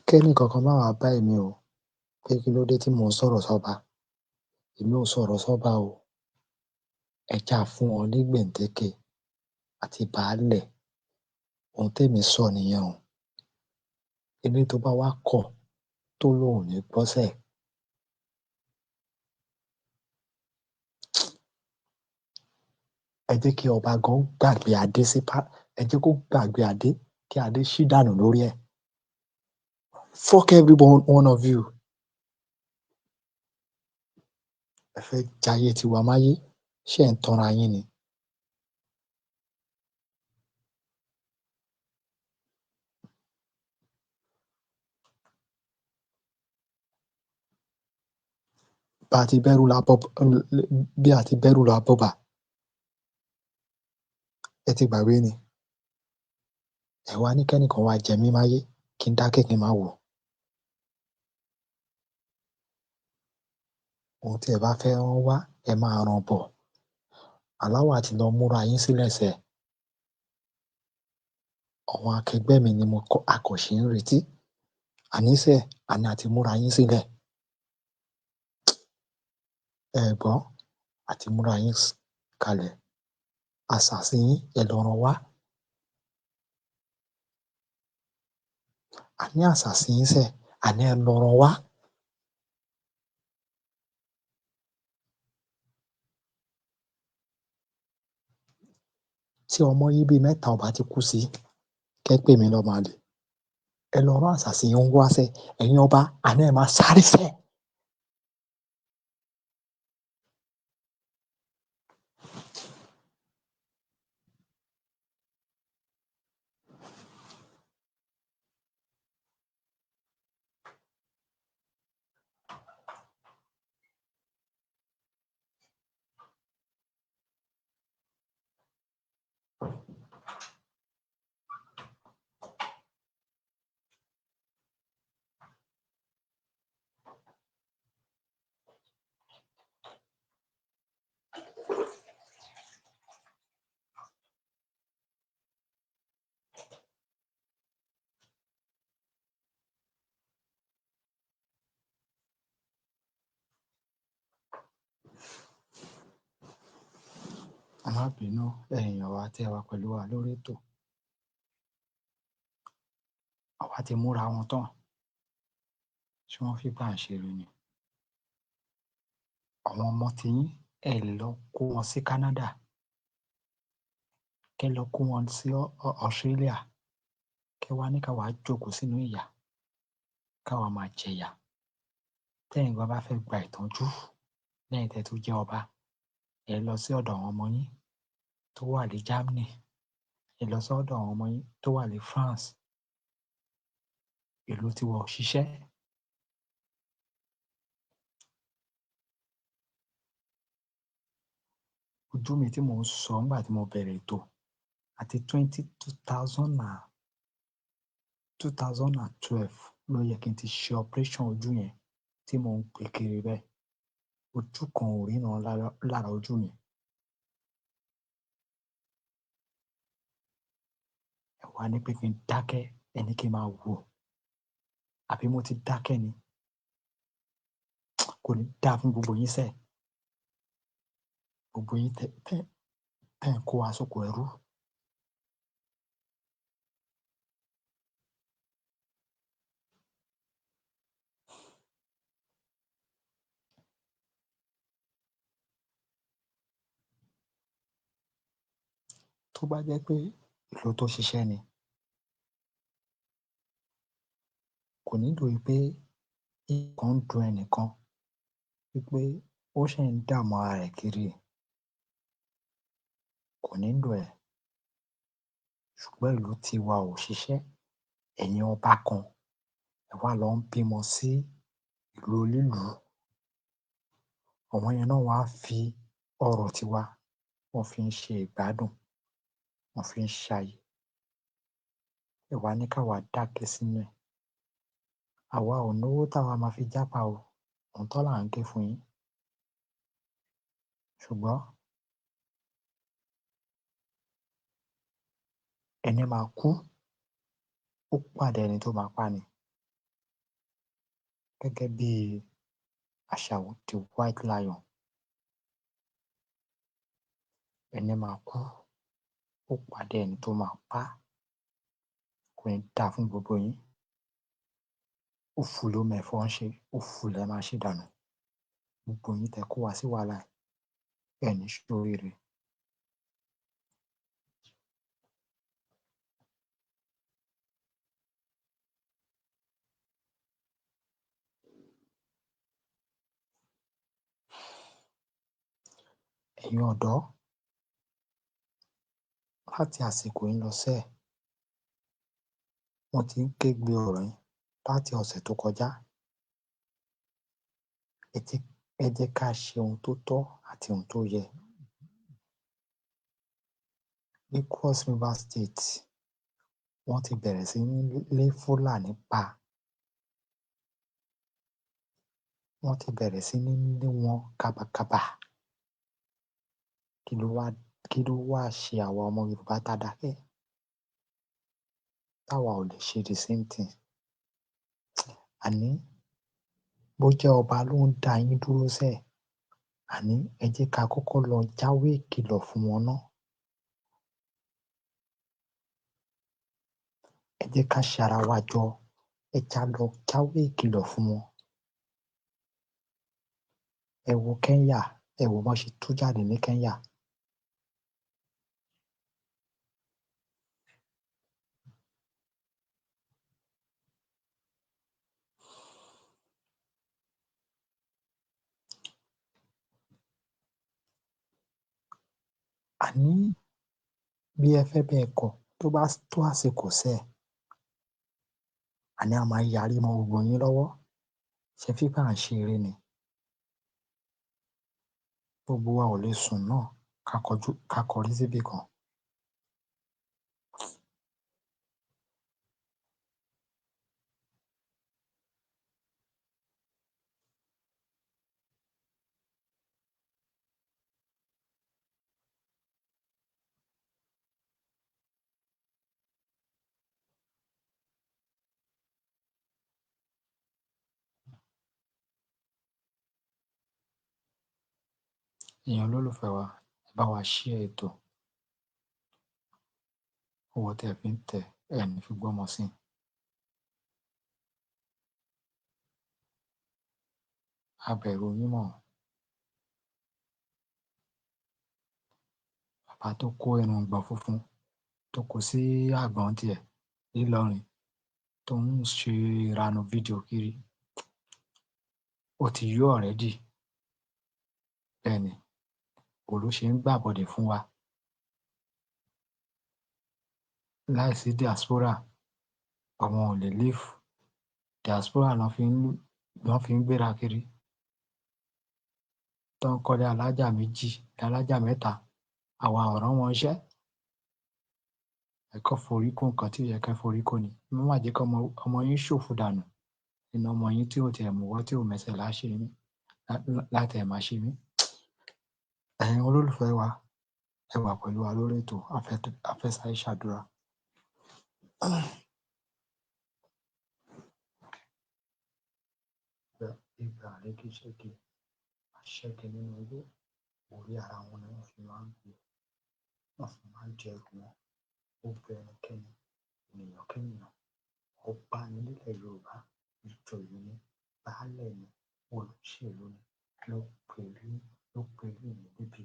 Kẹ́nì kankan má wàá bá èmi o pé kí ló dé tí mò ń sọ̀rọ̀ sọ́ba. Èmi ò sọ̀rọ̀ sọ́ba o. Ẹ jẹ́ á fún wọn ní gbèǹdéke àti baálẹ̀. Ohun témi sọ nìyẹn o. Ẹni tó bá wá kọ̀, tó lóun ò ní gbọ́sẹ̀, ẹ jẹ́ kí ọba gan gbàgbé adé sí, ẹ jẹ́ kó gbàgbé adé, kí adé ṣí dànù lórí ẹ̀. Fuck every one of you. Ẹ fẹ́ jayé tiwa máyé, ṣé ẹ̀ ń tanra yín ni? Bá a ti bẹ́rù la bọ́, bí a ti bẹ́rù la bọ́ba, ẹ ti gbàgbé ni. Ẹ wá ní kẹ́nìkan wá jẹ mí máyé, kí n dákẹ́, kí n má wò. Ohun tí ẹ bá fẹ́ rán wá, ẹ máa rán bọ̀. Aláwọ̀ àti lọ múra yín sílẹ̀ sẹ̀. Àwọn akẹgbẹ́ mi ni mo kọ́ akọ̀ṣe ń retí. Àníṣe, àní àti múra yín sílẹ̀. Ẹ gbọ́, àti múra yín kalẹ̀. Àṣàsí yín, ẹ lọ rán wá. Àní àṣàsí yín sẹ̀, àní ẹ lọ rán wá. Tí ọmọ yín bíi mẹ́ta ò bá ti kú sí, kẹ́ pè mí lọ́mọ àlè. Ẹ lọ rán àṣàsí yín wá sẹ́, ẹ̀yin ọba, àní ẹ máa sáré sẹ́. Ẹ má bínú, ẹ̀yin èèyàn wa tẹ́ ẹ wà pẹ̀lú wa lórí ètò. Àwa ti múra wọn tán. Ṣé wọ́n fi bá ń ṣeré ni? Àwọn ọmọ tiyín, ẹ lè lọ kó wọn sí Canada. Kẹ́ lọ kó wọn sí Australia. Kẹ́ wá ní ká wá jókòó sínú ìyà. Ká wá máa jẹyà. Tẹ́yin gan bá fẹ́ gba ìtọ́jú lẹ́yìn tẹ́ tó jẹ́ ọba, ẹ lọ sí ọ̀dọ̀ àwọn ọmọ yín tó wà ní Germany. Ẹ lọ sọ́dọ̀ àwọn ọmọ yín tó wà ní France. Ìlú tí wọn ò ṣiṣẹ́. Ojú mi tí mò ń sọ nígbà tí mo bẹ̀rẹ̀ ètò àti 2012 ló yẹ kí n ti ṣe operation ojú yẹn tí mò ń gbé kiri bẹ́ẹ̀. Ojú kan ò ríran lára ojú mi. Ẹ wá ní pé kí n dákẹ́, ẹ ní kí n máa wò. Àbí mo ti dákẹ́ ni? Kò ní dáa fún gbogbo yín sẹ́. Gbogbo yín tẹ́ ń kó wa sóko ẹrú. Tó bá jẹ́ pé ìlú tó ṣiṣẹ́ ni, kò nílò pé nǹkan ń dun ẹnìkan, wípé ó ṣì ń dààmú ara rẹ̀ kiri. Kò nílò ẹ̀. Ṣùgbọ́n ìlú tiwa ò ṣiṣẹ́. Ẹ̀yin ọba kan, ẹ wá lọ ń bímọ sí ìlú onílùú. Àwọn yẹn náà wá fi ọrọ̀ tiwa, wọ́n fi ń ṣe ìgbádùn, wọ́n fi ń ṣayé. Ẹ wá ní ká wá dákẹ́ sínú ẹ̀. Àwa ò náwó táwa máa fi jápa o. Òótọ́ là ń ké fún yín. Ṣùgbọ́n ẹni máa kú, ó pàdé ẹni tó máa pa ni. Gẹ́gẹ́ bí àṣà the white lion. Ẹni máa kú, ó pàdé ẹni tó máa pa. Kò ní dáa fún gbogbo yín. Òfù ló mẹ̀fọ́ ń ṣe, òfù lẹ máa ṣe dànù. Gbogbo yín tẹ́ kó wa sí wàhálà, ẹ ní ṣoríire. Ẹ̀yin ọ̀dọ́, láti àsìkò yìí lọ sẹ́ẹ̀, wọ́n ti ń kégbe ọ̀rọ̀ yín láti ọ̀sẹ̀ tó kọjá. Ẹ jẹ́ ká ṣe ohun tó tọ́ àti ohun tó yẹ. Ní Cross River State, wọ́n ti bẹ̀rẹ̀ sí ní lé Fúlàní pa. Wọ́n ti bẹ̀rẹ̀ sí ní lé wọn kábàkábà. Kí ló wá ṣe àwa ọmọ Yorùbá tá a dákẹ́, táwa ò lè ṣe the same thing? Àní bó jẹ́ ọba ló ń dá yín dúró sẹ́ẹ̀, àní ẹ jẹ́ ká kọ́kọ́ lọ jáwé ìkìlọ̀ fún wọn ná. Ẹ jẹ́ ká ṣara wa jọ, ẹ já lọ jáwé ìkìlọ̀ fún wọn. Ẹ wo Kenya, ẹ wo bọ́n ṣe tú jáde ní Kenya. Àní bí ẹ fẹ́ bẹ́ẹ̀ kọ̀, tó bá tó àsìkò sẹ́ẹ̀, àní a máa yarí mọ́ gbogbo yín lọ́wọ́. Ṣe fífà ń ṣe eré ni? Gbogbo wa ò lè sùn náà ká kọjú ká kọrí síbì kan. Èèyàn olólùfẹ́ wa, ẹ bá wa share ètò. Owó tẹ́ ẹ fi ń tẹ̀ ẹ ní fi gbọ́mọ sí. A bẹ̀rù yín mọ́. Bàbá tó kó irùngbọ̀n funfun tó kó sí àgbọ̀n tiẹ̀ nílọrin tó ń ṣe ìranù fídíò kiri, ó ti yó already. Bẹ́ẹ̀ ni, òun ló ṣe ń gbàbọdè fún wa. Láìsí diaspora, àwọn ò lè live. Diaspora lọ́ fi ń gbéra kiri. Tó ń kọ́lé alájà méjì, alájà mẹ́ta, àwa ò rán wọn iṣẹ́. Ẹ kọ́ forí kó nǹkan tí ò yẹ kẹ́ forí kó ni. Ẹ má jẹ́ kí ọmọ yín ṣòfò dànù. Nínú ọmọ yín tí ò tiẹ̀ mọwọ́ tí ò mẹsẹ̀ láṣẹ mí, láti ẹ̀ máa ṣe mí. Ẹ̀yin olólùfẹ́ wa, ẹ wà pẹ̀lú wa lórí ètò Afẹ́sáré Ṣàdúrà. Ìgbà àrékéṣẹ́gi, àṣẹ́gi nínú igbó, orí ara wọn ni wọ́n fi máa ń gbé, wọ́n fi máa ń jẹrù wọn. Ó bẹ ẹnikẹ́ni, ènìyàn kéèyàn, ọba ní nílẹ̀ Yorùbá, ìjòyè ni, baálẹ̀ ni, olóṣèlú ni, ló perí ló perí mi níbi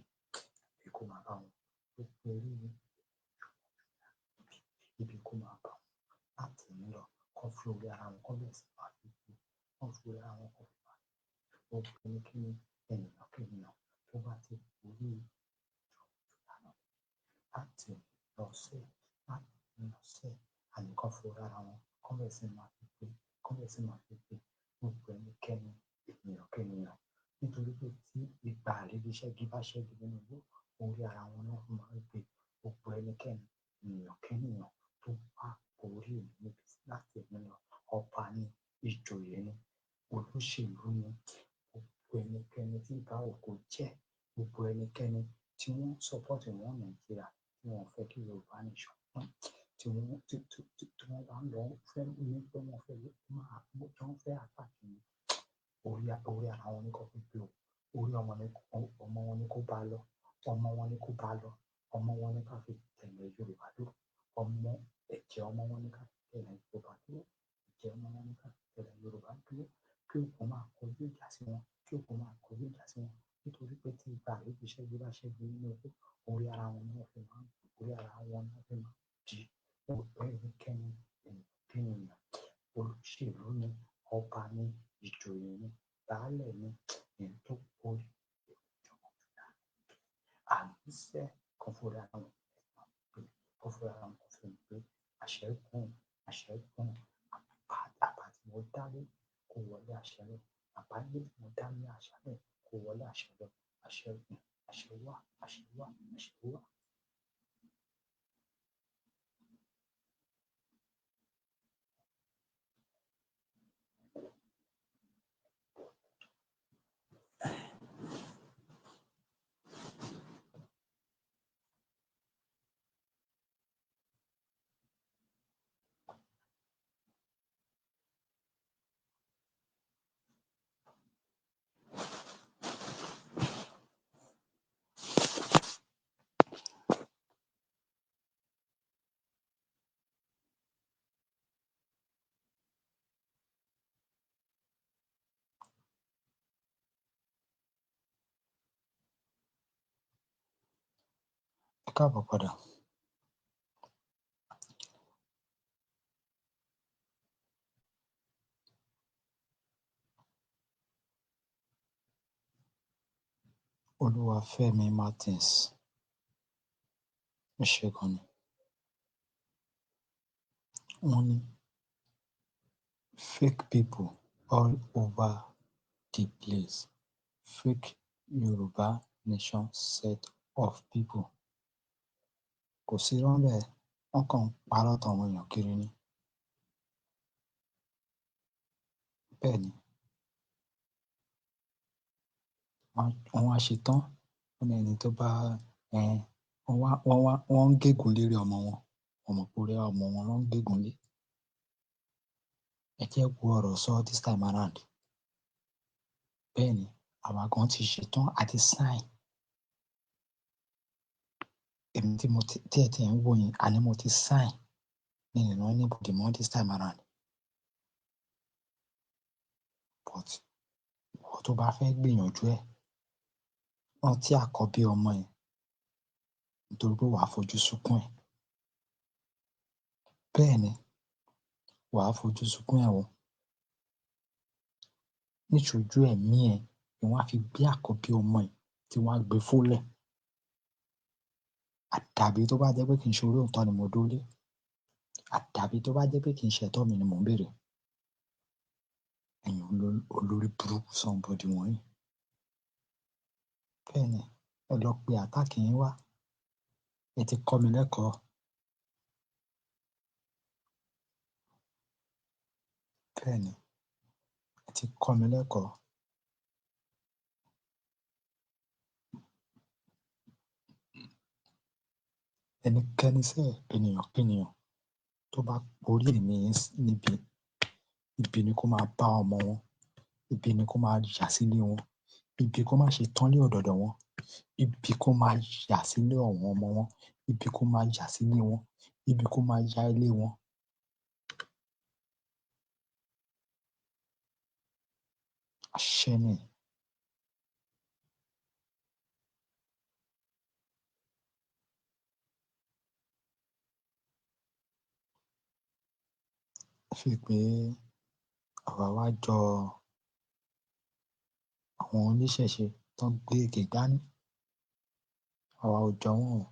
ibi kó máa bá wọn, ló perí mi níbi ibi kó máa bá wọn. Láti òní lọ, kán fi orí ara wọn kán bẹ̀rẹ̀ sí máa fi gbé, kán fi orí ara wọn kán fi máa gbé. Ó bẹ ẹnikẹ́ni, ènìyàn kéèyàn tó bá ti orí ìjọba láti òní lọ sẹ́, láti òní lọ sẹ́, àní kán fi orí ara wọn kán bẹ̀rẹ̀ sí máa fi gbé, kán bẹ̀rẹ̀ sí máa fi gbé. Gbogbo ẹnikẹ́ni, ènìyàn kéèyàn. Nítorí pé tí ìgbà àrékéṣẹ́gi bá ṣẹ́gi nínú igbó, orí ara wọn ni wọ́n fi máa ń gbé. Gbogbo ẹnikẹ́ni, ènìyàn kéèyàn tó bá orí mi níbi láti òní lọ, ọba ni, ìjòyè ni, olóṣèlú ni, gbogbo ẹnikẹ́ni tí ìbá òkú jẹ́, gbogbo ẹnikẹ́ni tí wọ́n ń support wọn Nàìjíríà, tí wọ́n ò fẹ́ kí Yorùbá nation pín, tí wọ́n tí tí tí tí wọ́n bá ń lọ fẹ́ ní pé wọ́n fẹ́ máa tí wọ́n fẹ́ attack mi, orí ara wọn ni kó fi gbé o. Orí ọmọ ni ọmọ wọn ni kó bá lọ, ọmọ wọn ni kó bá lọ, ọmọ wọn ni ká fi tẹ̀lé Yorùbá dúró, ọmọ ẹ̀jẹ̀ ọmọ wọn ni ká fi tẹ̀lé Yorùbá dúró, ẹ̀jẹ̀ ọmọ wọn ni ká fi tẹ̀lé Yorùbá dúró, kí òkun máa kọjú ìjà sí wọn, kí òkun máa kọjú ìjà sí wọn. Nítorí pé tí ìgbà àrékéṣẹ́gi bá ṣẹ́gi nínú igbó, orí ara wọn ni wọ́n fi máa ń, orí ara wọn ni wọ́n fi máa ń di. Gbogbo ẹnikẹ́ni, ènìyàn kéèyàn, olóṣèlú ni, ọba ni, ìjòyè ni, baálẹ̀ ni, èyí tó orí ìjọba àníṣe kan fúnra wọn pé kan fúnra wọn kan fi pé àṣẹ gùn, àṣẹ gùn, àbá tí mo dá lé kó wọlé àṣẹ lọ, àbá ilé tí mo dá ní àṣálẹ́ kó wọlé àṣẹ lọ, àṣẹ gùn, àṣẹ wá, àṣẹ wá, àṣẹ wá. Káàbọ̀ padà. Olúwafẹ́mi Martins, ẹ ṣé gan ni. Wọ́n ní fake people all over the place, fake Yorùbá nation set of people. Kò sí irọ́ ńbẹ̀, wọ́n kàn ń parọ́ tan àwọn èèyàn kiri ni. Bẹ́ẹ̀ ni, wọ́n wá ṣe tán, wọ́n ní ẹni tó bá um wọ́n ń gégùn lérí ọmọ wọn, wọ́n mọ̀ pé orí ọmọ wọn ló ń gégùn lé. Ẹ jẹ́ wo ọ̀rọ̀ sọ this time around. Bẹ́ẹ̀ ni, àwa gan ti ṣetán àti sign. Èmi tí mo ti tí ẹ ti ń wò yín, àní mo ti sign mi ì rán anybody mọ́ this time around. But ìwọ tó bá fẹ́ gbìyànjú ẹ̀, rántí àkọ́bí ọmọ ẹ, nítorí pé wàá fojú sunkún ẹ̀. Bẹ́ẹ̀ ni, wàá fojú sunkún ẹ̀ o. Níṣojú ẹ̀mí ẹ ni wọ́n á fi gbé àkọ́bí ọmọ ẹ tí wọ́n á gbé fólẹ̀. Àdàbí tó bá jẹ́ pé kì í ṣe orí òótọ́ ni mo dúró lé. Àdàbí tó bá jẹ́ pé kì í ṣe ẹ̀tọ́ mi ni mò ń béèrè. Ẹ̀yin olórí burúkú somebody wọ̀nyí. Bẹ́ẹ̀ ni, ẹ lọ pe attack yín wá. Ẹ ti kọ́ mi lẹ́kọ̀ọ́. Bẹ́ẹ̀ ni, ẹ ti kọ́ mi lẹ́kọ̀ọ́. Ẹnikẹ́ni sẹ́, ènìyàn kénìyàn tó bá porí èmi yín níbi, ibi ni kó máa bá ọmọ wọn, ibi ni kó máa yà sílé wọn, ibi kó má ṣe tán lé ọ̀dọ̀dọ̀ wọn, ibi kó máa yà sílé àwọn ọmọ wọn, ibi kó máa yà sílé wọn, ibi kó máa ya ilé wọn. Àṣẹ ni. Fi pé àwa wá jọ àwọn oníṣẹ̀ṣe tó ń gbé ègè dání, àwa ò jọ wọ́n o.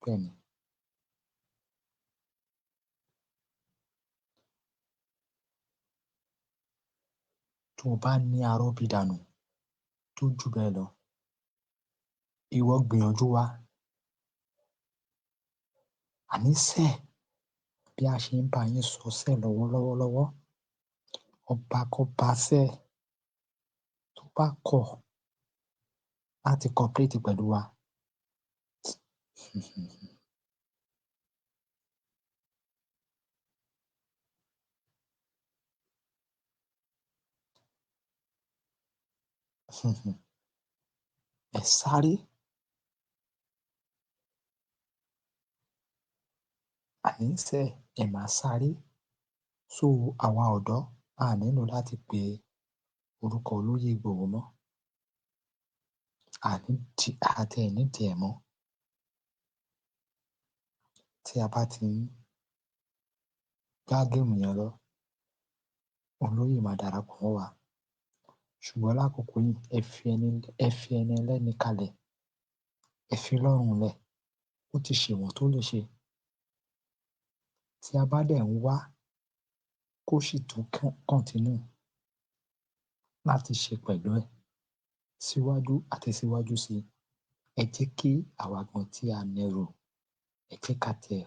Bẹ́ẹ̀ ni. Tó o bá ní arọ́bìdànù tó jù bẹ́ẹ̀ lọ, ìwọ gbìyànjú wa. Àní sẹ́ẹ̀, bí a ṣe ń bá yín sọ sẹ́ẹ̀ lọ́wọ́lọ́wọ́ lọ́wọ́, ọba kọ́ba sẹ́ẹ̀ tó bá kọ̀ láti cooperate pẹ̀lú wa. Ẹ sáré. Àní sẹ́ẹ̀, ẹ máa sáré. So àwa ọ̀dọ́ a nílò láti pe orúkọ olóyè Ìgbòho mọ́. A tiẹ̀ nídìí ẹ̀ mọ́. Tí a bá ti ń gbá game yẹn lọ, olóyè máa darapọ̀ mọ́ wa. Ṣùgbọ́n lákòókò yìí, ẹ fi ẹni ẹlẹ́ni kalẹ̀, ẹ fi lọ́rùn lẹ̀, ó ti ṣèwọ̀n tó lè ṣe. Tí a bá dẹ̀ ń wá kó sì tún continue láti ṣe pẹ̀lú ẹ̀ síwájú àti síwájú sí i, ẹ jẹ́ kí àwa gan tí a nẹrù, ẹ jẹ́ ká tiẹ̀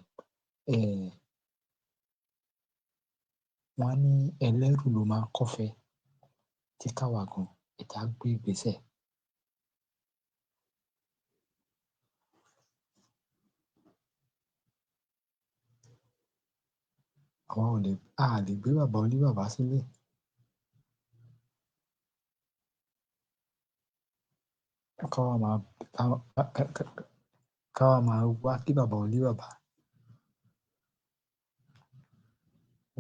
wọ́n á ní ẹlẹ́rù ló máa ń kọ́fẹ. Jẹ́ káwa gan, ẹ jẹ́ á gbé ìgbésẹ̀. Àwa ò lè, a lè gbé bàbá oníbàbá sílé. Káwa máa káwa máa wá kí bàbá oníbàbá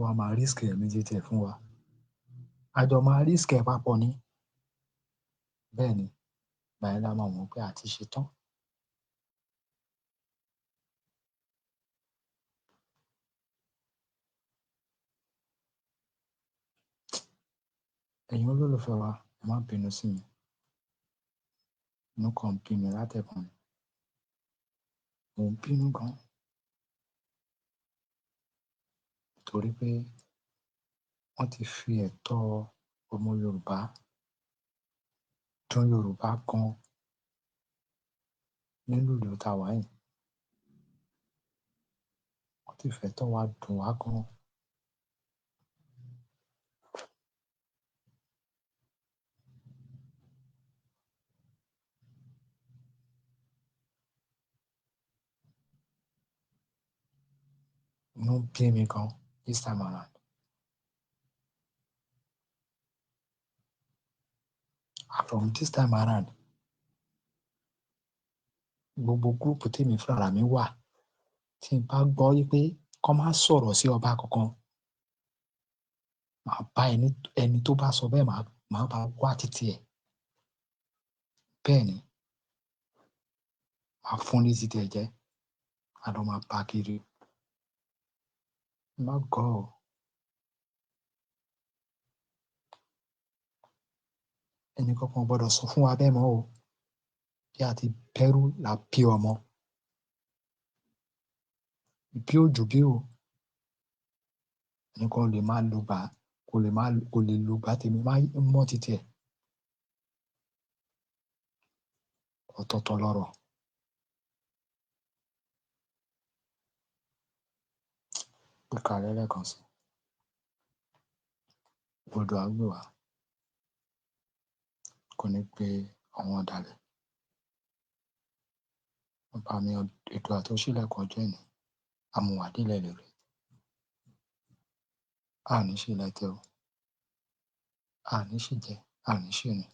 wá máa risk ẹ̀mí titi ẹ̀ fún wa. A jọ máa risk ẹ̀ papọ̀ ni. Bẹ́ẹ̀ ni, ìgbà yẹn la máa mọ̀ pé a ti ṣetán. Ẹ̀yin olólùfẹ́ wa, ẹ má bínú sí mi, inú kan ń bí mi látẹ̀kùn ni, mò ń bínú gan torí pé wọ́n ti fi ẹ̀tọ́ ọmọ Yorùbá dún Yorùbá gan nínú ìlú tá a wà yìí. Wọ́n ti fẹ̀tọ́ wa dùn wá gan. Inú bí mi gan this time around. From this time around, gbogbo group tèmi fúnra mi wà, tí n bá gbọ́ wípé kán má sọ̀rọ̀ sí ọba kankan, màá bá ẹni tó bá sọ bẹ́ẹ̀, màá bá wá títí ẹ̀. Bẹ́ẹ̀ ni, màá fún ní títí ẹ̀ jẹ́, a lọ máa bá kiri. Má gọ̀ ọ́. Ẹnì kankan ò gbọdọ̀ sọ fún wa bẹ́ẹ̀ mọ́ o. Bí a ti bẹ́rú là bí ọmọ. Bí òjò bí o. Ẹnìkan ò lè máa lùgbà, kò lè máa kò lè lùgbà tèmi má mọ́ títí ẹ̀. Ọ̀tọ̀ọ̀tọ̀ lọ̀rọ̀. Ẹ káalẹ́ lẹ́ẹ̀kan sí i. Odò á gbè wá, kò ní pe àwọn ọ̀dàlẹ̀. Ọba mi Èdùà tó ṣílẹ̀kùn ọjọ́ òní, á mú wa délẹ̀ ìlérí. A à ní ṣílẹ̀ tẹ̀ o, a à ní ṣìjẹ, a à ní ṣìrìn.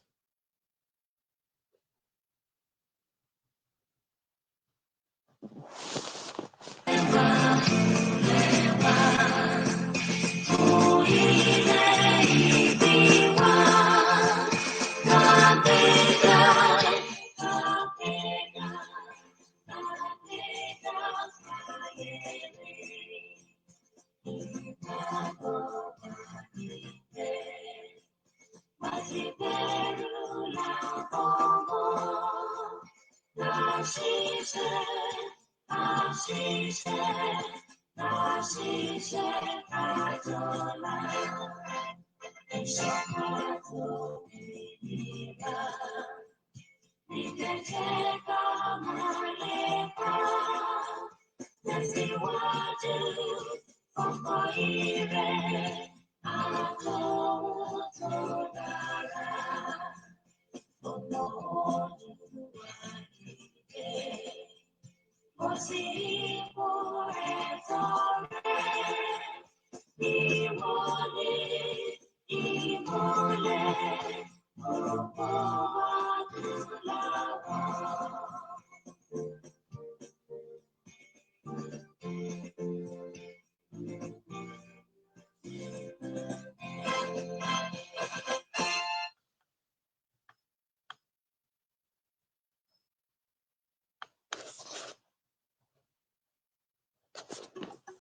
Ìmọ́lẹ̀.